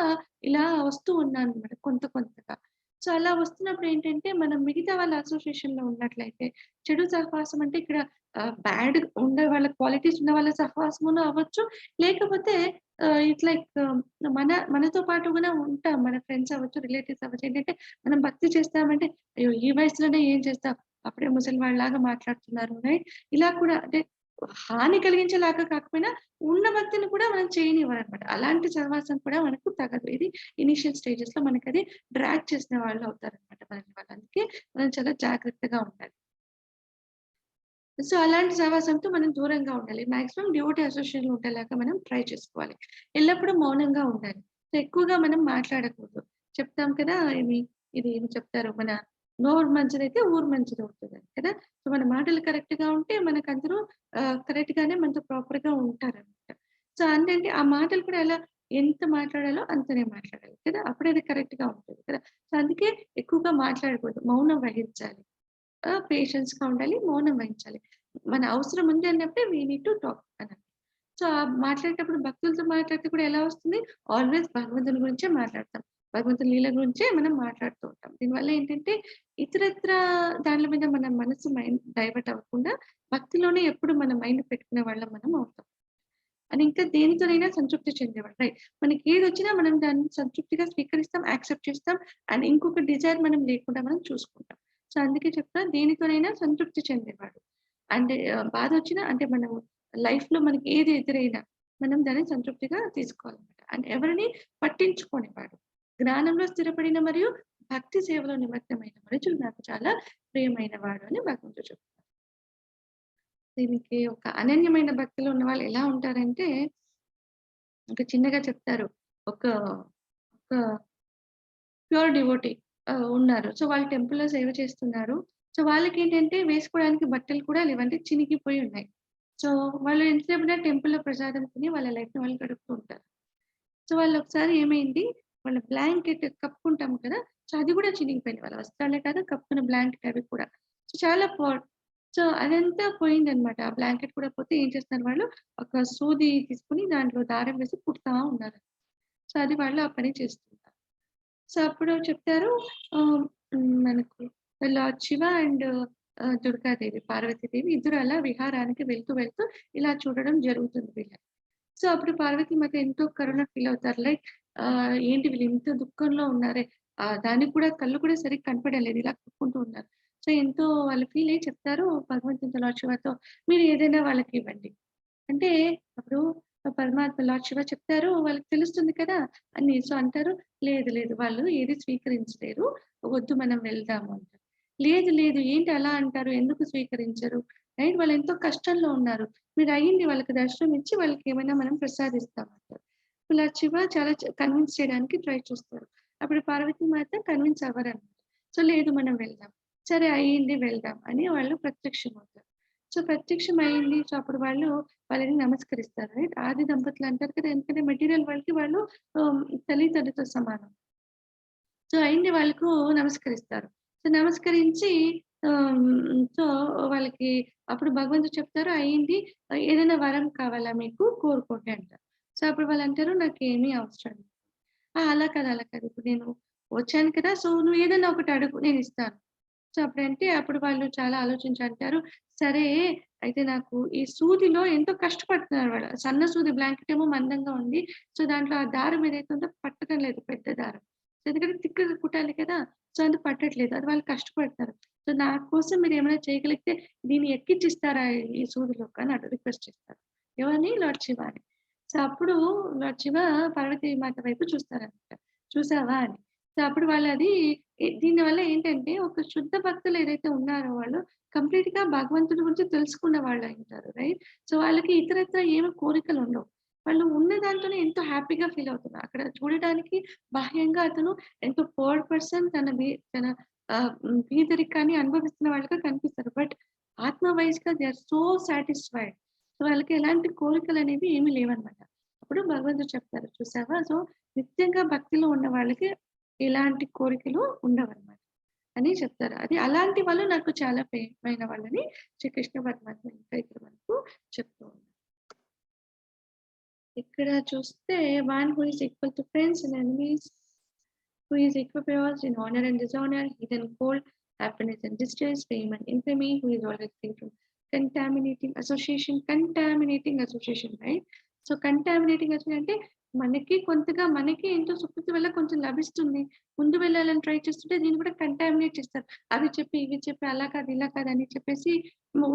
ఇలా వస్తూ ఉన్నామన్నమాట కొంత కొంతగా. సో, అలా వస్తున్నప్పుడు ఏంటంటే మనం మిగతా వాళ్ళ అసోసియేషన్‌లో ఉన్నట్లయితే చెడు సహవాసం అంటే ఇక్కడ బ్యాడ్ ఉండే వాళ్ళ క్వాలిటీస్ ఉన్న వాళ్ళ సహవాసమును అవ్వచ్చు. లేకపోతే it's like మనతో పాటు గూడా ఉంటాం. మన ఫ్రెండ్స్ అవ్వచ్చు, రిలేటివ్స్ అవ్వచ్చు. ఏంటంటే మనం భక్తి చేస్తామంటే, అయ్యో! ఈ వయసులోనే ఏం చేస్తావు? అప్పుడే ముసలి వాళ్ళలాగా మాట్లాడుతున్నారు, రైట్? ఇలా కూడా అంటే హాని కలిగించేలాగా కాకపోయినా ఉన్న భక్తిని కూడా మనం చేయనివ్వరనమాట. అలాంటి సహవాసం కూడా మనకు తగదు. ఇది ఇనీషియల్ స్టేజెస్‌లో మనకది డ్రాగ్ చేసిన వాళ్ళు అవుతారనమాట మనల్ని వాళ్ళు. అందుకే మనం చాలా జాగ్రత్తగా ఉండాలి. సో, అలాంటి సహవాసంతో మనం దూరంగా ఉండాలి. మాక్సిమం డివోటీ అసోసియేషన్‌లో ఉండేలాగా మనం ట్రై చేసుకోవాలి. ఎల్లప్పుడూ మౌనంగా ఉండాలి. సో, ఎక్కువగా మనం మాట్లాడకూడదు. చెప్తాం కదా! ఏమి ఇది ఏమి చెప్తారు, మన నోరు మంచిదైతే ఊరు మంచిదవుతదని కదా! సో, మన మాటలు కరెక్ట్‌గా ఉంటే మనకందరూ కరెక్ట్ గానే మనతో ప్రాపర్‌గా ఉంటారనమాట. సో, అంటే ఆ మాటలు కూడా ఎలా, ఎంత మాట్లాడాలో అంతనే మాట్లాడాలి కదా! అప్పుడే అది కరెక్ట్‌గా ఉంటుంది కదా! సో, అందుకే ఎక్కువగా మాట్లాడకూడదు. మౌనం వహించాలి. పేషెన్స్‌గా ఉండాలి. మౌనం వహించాలి. మన అవసరం ఉంది అన్నప్పుడే we need to talk అన్నట్టు. సో, ఆ మాట్లాడేటప్పుడు భక్తులతో మాట్లాడితే కూడా ఎలా వస్తుంది? ఆల్వేస్ భగవంతుని గురించే మాట్లాడతాం. భగవంతుని లీల గురించే మనం మాట్లాడుతూ ఉంటాం. దీనివల్ల ఏంటంటే ఇతరత్ర దాన్ల మీద మన మనసు మైండ్ డైవర్ట్ అవ్వకుండా భక్తిలోనే ఎప్పుడు మన మైండ్ పెట్టుకునే వాళ్ళం మనం అవుతాం. అండ్ ఇంకా దేనితోనైనా సంతృప్తి చెందేవాడు. రైట్. మనకి ఏదొచ్చినా మనం దాన్ని సంతృప్తిగా స్వీకరిస్తాం, యాక్సెప్ట్ చేస్తాం. అండ్ ఇంకొక డిజైర్ మనం లేకుండా మనం చూసుకుంటాం. సో, అందుకే చెప్తా, దేనితోనైనా సంతృప్తి చెందేవాడు. అంటే బాధొచ్చినా అంటే మనం లైఫ్‌లో మనకి ఏది ఎదురైనా మనం దాన్ని సంతృప్తిగా తీసుకోవాలన్నమాట. అండ్ ఎవరిని పట్టించుకోనివాడు. జ్ఞానంలో స్థిరపడిన మరియు భక్తి సేవలో నిమగ్నమైన మనుషులు నాకు చాలా ప్రియమైన వాడు అని భగవంతుడు చెప్తున్నారు. దీనికి ఒక అనన్యమైన భక్తిలో ఉన్న వాళ్ళు ఎలా ఉంటారంటే, ఒక చిన్నగా చెప్తారు. ఒక ఒక ప్యూర్ డివోటీ ఉన్నారు. సో, వాళ్ళు టెంపుల్‌లో సేవ చేస్తున్నారు. సో, వాళ్ళకేంటంటే వేసుకోవడానికి బట్టలు కూడా లేవు. అంటే చినిగిపోయి ఉన్నాయి. సో, వాళ్ళు ఎంతసేపున్నా టెంపుల్‌లో ప్రసాదం తిని వాళ్ళ లైఫ్‌ని వాళ్ళు గడుపుతూ ఉంటారు. సో, వాళ్ళు ఒకసారి ఏమైంది, వాళ్ళ బ్లాంకెట్ కప్పుకుంటాం కదా! సో, అది కూడా చినిగిపోయింది. వాళ్ళ వస్త్రాలే కాదు, కప్పుకున్న బ్లాంకెట్ అవి కూడా. సో, చాలా సో, అదంతా పోయిందనమాట. ఆ బ్లాంకెట్ కూడా పోతే ఏం చేస్తున్నారు వాళ్ళు, ఒక సూది తీసుకొని దాంట్లో దారం వేసి కుడతా ఉన్నారు. సో, అది వాళ్ళు ఆ పని చేస్తున్నారు. సో, అప్పుడు చెప్తారు, ఆహ్, హ్మ్. మనకు లార్డ్ శివ అండ్ దుర్గాదేవి, పార్వతీదేవి ఇద్దరు అలా విహారానికి వెళ్తూ, వెళ్తూ ఇలా చూడడం జరుగుతుంది వీళ్ళని. సో, అప్పుడు పార్వతీమాత ఎంతో కరుణ ఫీల్ అవుతారు. లైక్ ఏంటి వీళ్ళు ఇంత దుఃఖంలో ఉన్నారే, దానికి కూడా కళ్ళు కూడా సరిగ్గా కనపడలేదు, ఇలా కుట్టుకుంటూ ఉన్నారు. సో, ఎంతో వాళ్ళు ఫీల్ అయ్యి చెప్తారు భగవంతునితో, లార్డ్ శివతో, మీరు ఏదైనా వాళ్ళకి ఇవ్వండి. అంటే అప్పుడు పరమాత్మ లార్డ్ శివ చెప్తారు, వాళ్ళకి తెలుస్తుంది కదా అని. సో, అంటారు, లేదు లేదు వాళ్ళు ఏది స్వీకరించలేరు, వద్దు మనం వెళ్దాము అంటారు. లేదు లేదు ఏంటి అలా అంటారు, ఎందుకు స్వీకరించరు, రైట్? వాళ్ళు ఎంతో కష్టంలో ఉన్నారు, మీరు అయ్యింది వాళ్ళకి దర్శనం ఇచ్చి వాళ్ళకి ఏమైనా మనం ప్రసాదిస్తామంటారు. లార్డ్ శివ చాలా కన్విన్స్ చేయడానికి ట్రై చేస్తారు. అప్పుడు పార్వతీ మాత కన్విన్స్ అవ్వరన్నమాట. సో, లేదు మనం వెళ్దాం, సరే అయ్యింది వెళ్దాం అని వాళ్ళు ప్రత్యక్షం అవుతారు. సో, ప్రత్యక్షం అయింది. సో, అప్పుడు వాళ్ళు వాళ్ళని నమస్కరిస్తారు, రైట్? ఆది దంపతులు అంటారు కదా, ఎందుకంటే మెటీరియల్ వాళ్ళకి వాళ్ళు తల్లి తండ్రితో సమానం. సో, అయింది వాళ్ళకు నమస్కరిస్తారు. సో, నమస్కరించి సో, వాళ్ళకి అప్పుడు భగవంతుడు చెప్తారు, అయింది ఏదైనా వరం కావాలా మీకు కోరుకోండి అంటారు. సో, అప్పుడు వాళ్ళు అంటారు, నాకేమీ అవసరం లేదు. అలా కాదు, అలా కాదు, ఇప్పుడు నేను వచ్చాను కదా, సో నువ్వు ఏదైనా ఒకటి అడుగు నేను ఇస్తాను. సో, అప్పుడంటే అప్పుడు వాళ్ళు చాలా ఆలోచించి అంటారు, సరే అయితే నాకు ఈ సూదిలో ఎంతో కష్టపడుతున్నారు వాళ్ళు. సన్న సూది బ్లాంకెట్ ఏమో మందంగా ఉంది. సో, దాంట్లో ఆ దారం ఏదైతే ఉందో పట్టడం లేదు, పెద్ద దారం. సో, ఎందుకంటే తిక్కగా కుట్టాలి కదా, సో అది పట్టట్లేదు, అది వాళ్ళు కష్టపడతారు. సో, నా కోసం మీరు ఏమైనా చేయగలిగితే దీన్ని ఎక్కించిస్తారా ఈ సూదిలో అని అటు రిక్వెస్ట్ చేస్తారు. ఎవరిని? లార్డ్ శివాని. సో, అప్పుడు లార్డ్ శివ పార్వతీ మాత వైపు చూస్తారనమాట, చూసావా అని. సో, అప్పుడు వాళ్ళు అది దీనివల్ల ఏంటంటే ఒక శుద్ధ భక్తులు ఏదైతే ఉన్నారో వాళ్ళు కంప్లీట్ గా భగవంతుడి గురించి తెలుసుకున్న వాళ్ళు అంటారు, రైట్? సో, వాళ్ళకి ఇతరత్ర ఏమి కోరికలు ఉండవు. వాళ్ళు ఉన్న దాంట్లోనే ఎంతో హ్యాపీగా ఫీల్ అవుతున్నారు. అక్కడ చూడటానికి బాహ్యంగా అతను ఎంతో పూర్ పర్సన్, తన బీదరికాన్ని అనుభవిస్తున్న వాళ్ళగా కనిపిస్తారు. బట్ ఆత్మ వైజ్ గా they are so satisfied. So, వాళ్ళకి ఎలాంటి కోరికలు అనేవి ఏమీ లేవన్నమాట. అప్పుడు భగవంతుడు చెప్తారు, చూసావా, సో నిత్యంగా భక్తిలో ఉన్న వాళ్ళకి ఎలాంటి కోరికలు ఉండవన్నమాట అని చెప్తారు. అది అలాంటి వాళ్ళు నాకు చాలా ప్రియమైన వాళ్ళని శ్రీకృష్ణ పరమాత్మ ఇంకా ఇక్కడ మనకు చెప్తూ ఉన్నారు. ఇక్కడ చూస్తే one who is equal to friends and enemies, Who is equipoised in honor and dishonor, heat and cold, happiness and distress, fame and infamy, who is always free from contaminating association, contaminating association, right? So contaminating association అంటే మనకి కొంతగా మనకి ఎంతో సుకృతి వల్ల కొంచెం లభిస్తుంది. ముందు వెళ్ళాలని try చేస్తుంటే దీన్ని కూడా కంటామినేట్ చేస్తారు. అవి చెప్పి, ఇవి చెప్పి, అలా కాదు, ఇలా కాదు అని చెప్పేసి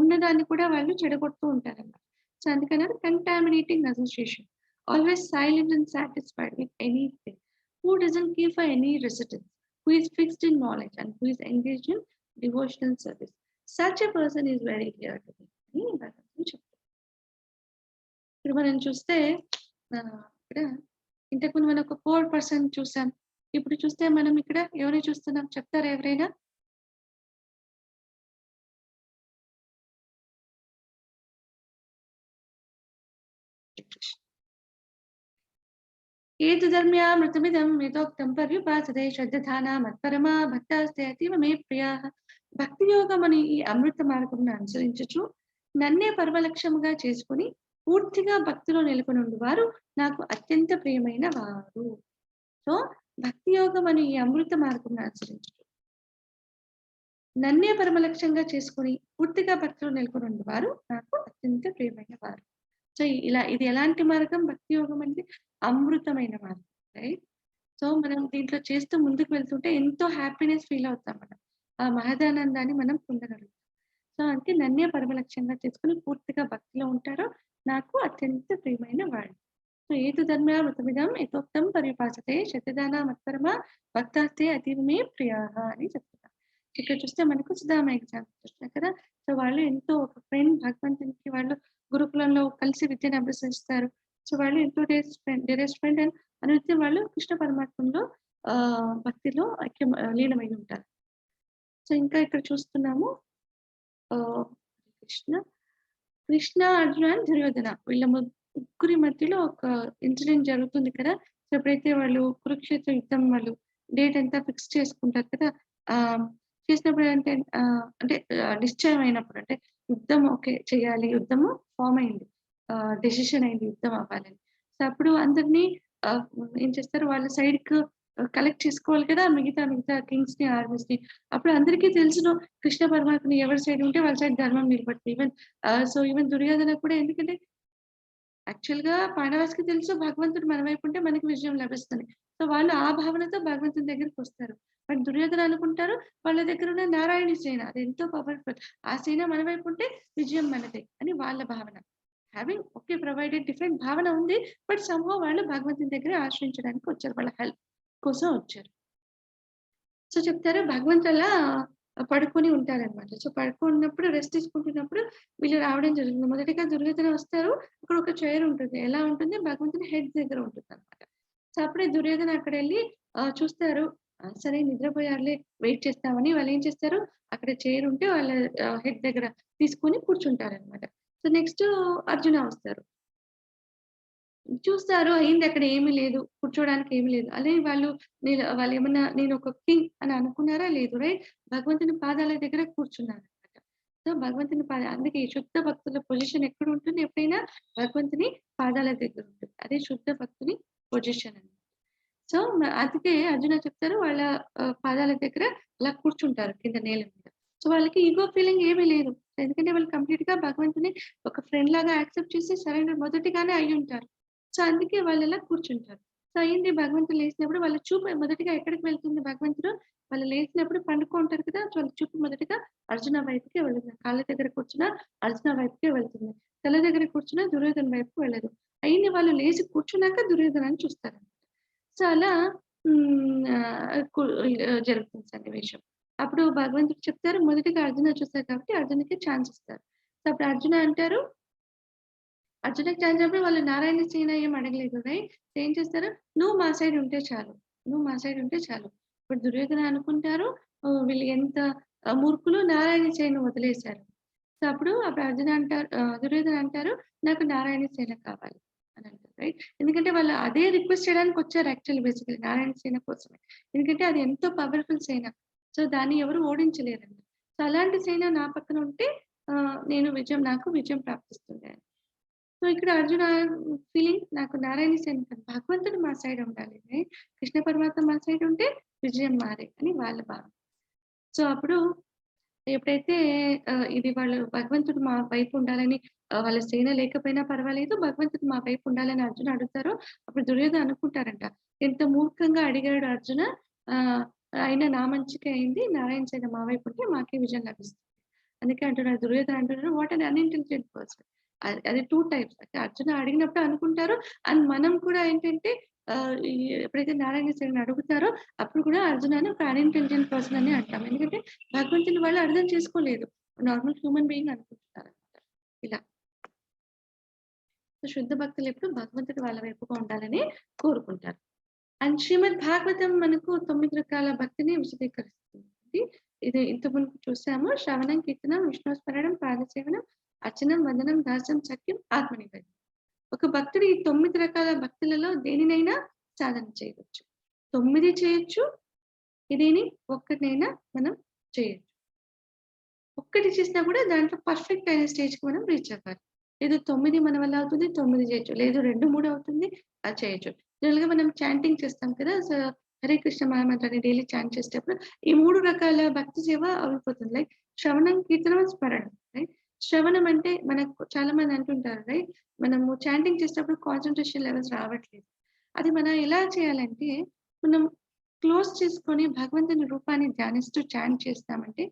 ఉన్నదాన్ని కూడా వాళ్ళు చెడగొడుతూ ఉంటారన్నమాట. సో అందుకని contaminating association. Always silent and satisfied with anything. Who doesn't care for any residence, who is fixed in knowledge and who is engaged in devotional service. Such a person is very dear to me. అని భగవంతుడు చెప్తారు. ఇప్పుడు మనం చూస్తే ఇక్కడ ఇంతకుముందు మనం ఒక పూర్ పర్సన్ చూసాం. ఇప్పుడు చూస్తే మనం ఇక్కడ ఎవరిని చూస్తున్నాం చెప్తారా ఎవరైనా? ఏతద్ధర్మ్యామృతమిదం యథోక్తం పర్యుపాసతే శ్రద్ధధానా మత్పరమా భక్తాస్తే అతీవ మే ప్రియాః. భక్తి యోగం అని ఈ అమృత మార్గమును అనుసరించుచు నన్నే పరమలక్ష్యముగా చేసుకుని పూర్తిగా భక్తిలో నెలకొనుండు వారు నాకు అత్యంత ప్రియమైన వారు. సో భక్తి యోగం అని ఈ అమృత మార్గమును అనుసరించుచు నన్నే పరమలక్ష్యంగా చేసుకుని పూర్తిగా భక్తిలో నెలకొనుండు వారు నాకు అత్యంత ప్రియమైన వారు. సో ఇలా ఇది ఎలాంటి మార్గం? భక్తి యోగం అంటే అమృతమైన మార్గం, రైట్? సో మనం దీంట్లో చేస్తూ ముందుకు వెళ్తుంటే ఎంతో హ్యాపీనెస్ ఫీల్ అవుతాం మనం. ఆ మహదానందాన్ని మనం పొందగలుగుతాం. సో అంటే నన్నే పరమలక్ష్యంగా చేసుకుని పూర్తిగా భక్తిలో ఉంటారో నాకు అత్యంత ప్రియమైన వాళ్ళు. సో ఏతు ధర్మ్యామృతమిదం యథోక్తం పర్యుపాసతే శతదాన మత్పరమ భక్తాస్తే అతీవ మే ప్రియాః అని చెప్తున్నారు. ఇక్కడ చూస్తే మనకు సుధామ ఎగ్జాంపుల్ చూస్తున్నాం కదా. సో వాళ్ళు ఎంతో ఒక ఫ్రెండ్ భగవంతునికి వాళ్ళు గురుకులంలో కలిసి విద్యను అభ్యసిస్తారు. సో వాళ్ళు ఎంతో డేరెస్ట్ ఫ్రెండ్ అండ్ అనునిత్యం వాళ్ళు కృష్ణ పరమాత్మలో భక్తిలో లీనమై ఉంటారు. సో ఇంకా ఇక్కడ చూస్తున్నాము కృష్ణ కృష్ణ అర్జున అండ్ దుర్యోధన వీళ్ళ ముగ్గురి మధ్యలో ఒక ఇన్సిడెంట్ జరుగుతుంది కదా. సో ఎప్పుడైతే వాళ్ళు కురుక్షేత్ర యుద్ధం వాళ్ళు డేట్ అంతా ఫిక్స్ చేసుకుంటారు కదా, చేసినప్పుడు అంటే అంటే నిశ్చయం అయినప్పుడు అంటే యుద్ధం ఓకే చేయాలి, యుద్ధము ఫామ్ అయింది, డెసిషన్ అయింది యుద్ధం అవ్వాలని. సో అప్పుడు అందరినీ ఏం చేస్తారు, వాళ్ళ సైడ్ కు కలెక్ట్ చేసుకోవాలి కదా మిగతా మిగతా కింగ్స్ ని ఆర్మీస్ ని. అప్పుడు అందరికీ తెలుసును కృష్ణ పరమాత్మని ఎవరి సైడ్ ఉంటే వాళ్ళ సైడ్ ధర్మం నిలబడుతుంది. ఈవెన్ సో ఈవెన్ దుర్యోధన కూడా, ఎందుకంటే యాక్చువల్ గా పాండవాస్ కి తెలుసు భగవంతుడు మన వైపు ఉంటే మనకి విజయం లభిస్తుంది. సో వాళ్ళు ఆ భావనతో భగవంతుని దగ్గరికి వస్తారు. బట్ దుర్యోధన అనుకుంటారు వాళ్ళ దగ్గర ఉన్న నారాయణి సేన అది ఎంతో పవర్ఫుల్, ఆ సేన మన వైపు ఉంటే విజయం మనదే అని వాళ్ళ భావన. హ్యావింగ్ ఓకే ప్రొవైడెడ్ డిఫరెంట్ భావన ఉంది, బట్ సమ్హౌ వాళ్ళు భగవంతుని దగ్గర ఆశ్రయించడానికి వచ్చారు, వాళ్ళ హెల్ప్ కోసం వచ్చారు. సో చెప్తారు భగవంతుడు అలా పడుకొని ఉంటారనమాట. సో పడుకున్నప్పుడు రెస్ట్ తీసుకుంటున్నప్పుడు వీళ్ళు రావడం జరుగుతుంది. మొదటిగా దుర్యోధన వస్తారు, అక్కడ ఒక చైర్ ఉంటుంది, ఎలా ఉంటుంది భగవంతుని హెడ్ దగ్గర ఉంటుంది అనమాట. సో అప్పుడే దుర్యోధన అక్కడ వెళ్ళి చూస్తారు, సరే నిద్రపోయారులే వెయిట్ చేస్తామని వాళ్ళు ఏం చేస్తారు, అక్కడ చైర్ ఉంటే వాళ్ళ హెడ్ దగ్గర తీసుకొని కూర్చుంటారనమాట. సో నెక్స్ట్ అర్జున వస్తారు, చూస్తారు అయింది అక్కడ ఏమీ లేదు, కూర్చోడానికి ఏమీ లేదు. అదే వాళ్ళు వాళ్ళు ఏమన్నా నేను ఒక కింగ్ అని అనుకున్నారా? లేదు, రైట్? భగవంతుని పాదాల దగ్గర కూర్చున్నారు అనమాట. సో భగవంతుని పాద, అందుకే శుద్ధ భక్తుల పొజిషన్ ఎక్కడ ఉంటుంది? ఎప్పుడైనా భగవంతుని పాదాల దగ్గర ఉంటుంది. అదే శుద్ధ భక్తుని పొజిషన్ అనమాట. సో అందుకే అర్జున చెప్తారు వాళ్ళ పాదాల దగ్గర అలా కూర్చుంటారు కింద నేల మీద. సో వాళ్ళకి ఈగో ఫీలింగ్ ఏమీ లేదు, ఎందుకంటే వాళ్ళు కంప్లీట్ గా భగవంతుని ఒక ఫ్రెండ్ లాగా యాక్సెప్ట్ చేసి సరెండర్ మొదటిగానే అయి ఉంటారు. సో అందుకే వాళ్ళు అలా కూర్చుంటారు. సో అయింది భగవంతుడు లేచినప్పుడు వాళ్ళ చూపు మొదటిగా ఎక్కడికి వెళ్తుంది? భగవంతుడు వాళ్ళు లేచినప్పుడు పండుకుంటారు కదా, సో వాళ్ళ చూపు మొదటిగా అర్జున వైపుకే వెళ్తుంది. కాళ్ళ దగ్గర కూర్చున్న అర్జున వైపుకే వెళ్తుంది, తల దగ్గర కూర్చున్న దుర్యోధన వైపు వెళ్ళదు. అయింది వాళ్ళు లేచి కూర్చున్నాక దుర్యోధనాన్ని చూస్తారు. సో అలా జరుగుతుంది సన్నివేశం. అప్పుడు భగవంతుడు చెప్తారు మొదటిగా అర్జున చూస్తారు కాబట్టి అర్జునకి ఛాన్స్ ఇస్తారు. సో అప్పుడు అర్జున అంటారు, అర్జునకి ఛాన్స్ అప్పుడు వాళ్ళు నారాయణ సేన ఏం అడగలేదు, రైట్? ఏం చేస్తారు, నువ్వు మా సైడ్ ఉంటే చాలు, నువ్వు మా సైడ్ ఉంటే చాలు. ఇప్పుడు దుర్యోధన అనుకుంటారు వీళ్ళు ఎంత మూర్ఖులు, నారాయణ సేన వదిలేశారు. సో అప్పుడు అప్పుడు అర్జున అంటారు, దుర్యోధన అంటారు నాకు నారాయణ సేన కావాలి అని అంటారు, రైట్? ఎందుకంటే వాళ్ళు అదే రిక్వెస్ట్ చేయడానికి వచ్చారు యాక్చువల్లీ బేసికలీ నారాయణ సేన కోసమే, ఎందుకంటే అది ఎంతో పవర్ఫుల్ సేన. సో దాన్ని ఎవరు ఓడించలేరండి. సో అలాంటి సేన నా పక్కన ఉంటే నేను విజయం, నాకు విజయం ప్రాప్తిస్తుంది అని. సో ఇక్కడ అర్జున ఫీలింగ్, నాకు నారాయణ సేన కాదు, భగవంతుడు మా సైడ్ ఉండాలి, కృష్ణ పరమాత్మ మా సైడ్ ఉంటే విజయం మాదే అని వాళ్ళ భావం. సో అప్పుడు ఎప్పుడైతే ఇది వాళ్ళు భగవంతుడు మా వైపు ఉండాలని, వాళ్ళ సేన లేకపోయినా పర్వాలేదు, భగవంతుడు మా వైపు ఉండాలని అర్జున అడుగుతారో, అప్పుడు దుర్యోధన అనుకుంటారంట, ఎంత మూర్ఖంగా అడిగాడు అర్జున, అయినా నా మంచికే అయింది, నారాయణ సేన మా వైపు ఉంటే మాకే విజయం లభిస్తుంది. అందుకే అంటున్నారు దుర్యోధన అంటున్నారు, what an unintelligent person. అది టూ టైప్స్. అంటే అర్జున అడిగినప్పుడు అనుకుంటారు, అండ్ మనం కూడా ఏంటంటే ఎప్పుడైతే నారాయణ సేనని అడుగుతారో అప్పుడు కూడా అర్జునాన్ని ఒక అన్ఇంటెలిజెంట్ పర్సన్ అని అంటాం. ఎందుకంటే భగవంతుని వాళ్ళు అర్థం చేసుకోలేదు, నార్మల్ హ్యూమన్ బీయింగ్ అనుకుంటున్నారు అనమాట. ఇలా సో శుద్ధ భక్తులు ఎప్పుడు భగవంతుడి వాళ్ళ వైపుగా ఉండాలని కోరుకుంటారు. అండ్ శ్రీమద్ భాగవతం మనకు 9 రకాల భక్తిని విశదీకరిస్తుంది. ఇది ఇంత మునుపు చూసాము. శ్రవణం, కీర్తనం, విష్ణు స్మరణం, పాదసేవనం, అర్చనం, వందనం, దాస్యం, సఖ్యం, ఆత్మనివేదనం. ఒక భక్తుడు ఈ 9 రకాల భక్తులలో దేనినైనా సాధన చేయవచ్చు. 9 చేయొచ్చు, ఇదేని ఒక్కటినైనా మనం చేయొచ్చు. ఒక్కటి చేసినా కూడా దాంట్లో పర్ఫెక్ట్ అయిన స్టేజ్ కి మనం రీచ్ అవ్వాలి. లేదు 9 మన వల్ల అవుతుంది, 9 చేయొచ్చు. లేదు 2, 3 అవుతుంది, అది చేయొచ్చు. జనరల్ గా మనం చాంటింగ్ చేస్తాం కదా, సో హరే కృష్ణ మహామంత్రాన్ని డైలీ చాంట్ చేసేటప్పుడు ఈ 3 రకాల భక్తి సేవ అయిపోతుంది. లైక్ శ్రవణం, కీర్తనం, స్మరణం. రైట్? శ్రవణం అంటే మనకు చాలా మంది అంటుంటారు, రైట్, మనము చాంటింగ్ చేసేటప్పుడు కాన్సన్ట్రేషన్ లెవెల్స్ రావట్లేదు. అది మనం ఎలా చేయాలంటే, మనం క్లోజ్ చేసుకొని భగవంతుని రూపాన్ని ధ్యానిస్తూ చాంట్ చేస్తామంటే,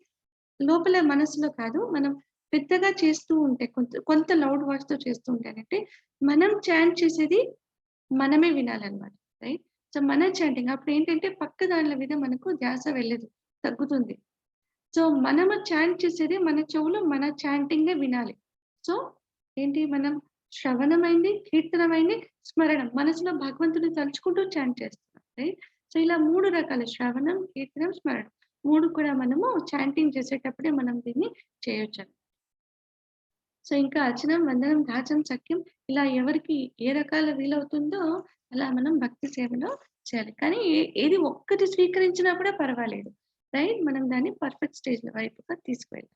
లోపల మనసులో కాదు, మనం పెద్దగా చేస్తూ ఉంటే, కొంత కొంత లౌడ్ వాయిస్ తో చేస్తూ ఉంటేనంటే మనం చాంట్ చేసేది మనమే వినాలన్నమాట. రైట్? సో మన చాంటింగ్ అప్పుడు ఏంటంటే పక్క దానిల మీద మనకు ధ్యాస వెళ్ళదు, తగ్గుతుంది. సో మనము చాంట్ చేసేది మన చెవులు మన చాంటింగే వినాలి. సో ఏంటి, మనం శ్రవణమైంది, కీర్తనమైంది, స్మరణం, మనసులో భగవంతుని తలుచుకుంటూ చాంట్ చేస్తున్నాం. రైట్? సో ఇలా 3 రకాల శ్రవణం, కీర్తనం, స్మరణం 3 కూడా మనము చాంటింగ్ చేసేటప్పుడే మనం దీన్ని చేయొచ్చు. సో ఇంకా అర్చనం, వందనం, దాస్యం, సఖ్యం ఇలా ఎవరికి ఏ రకాల వీలవుతుందో అలా మనం భక్తి సేవలో చేయాలి. కానీ ఏది ఒక్కటి స్వీకరించినా కూడా పర్వాలేదు. రైట్? మనం దాన్ని పర్ఫెక్ట్ స్టేజ్ వైపుగా తీసుకువెళ్ళాలి.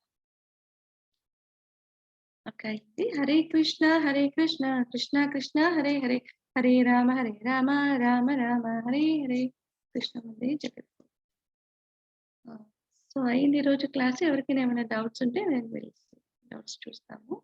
ఓకే. హరే కృష్ణ హరే కృష్ణ కృష్ణ కృష్ణ హరే హరే, హరే రామ హరే రామ రామ రామ హరే హరే, కృష్ణ వందే జగత్. సో అయింది ఈరోజు క్లాస్. ఎవరికైనా ఏమైనా డౌట్స్ ఉంటే నేను డౌట్స్ చూస్తాము.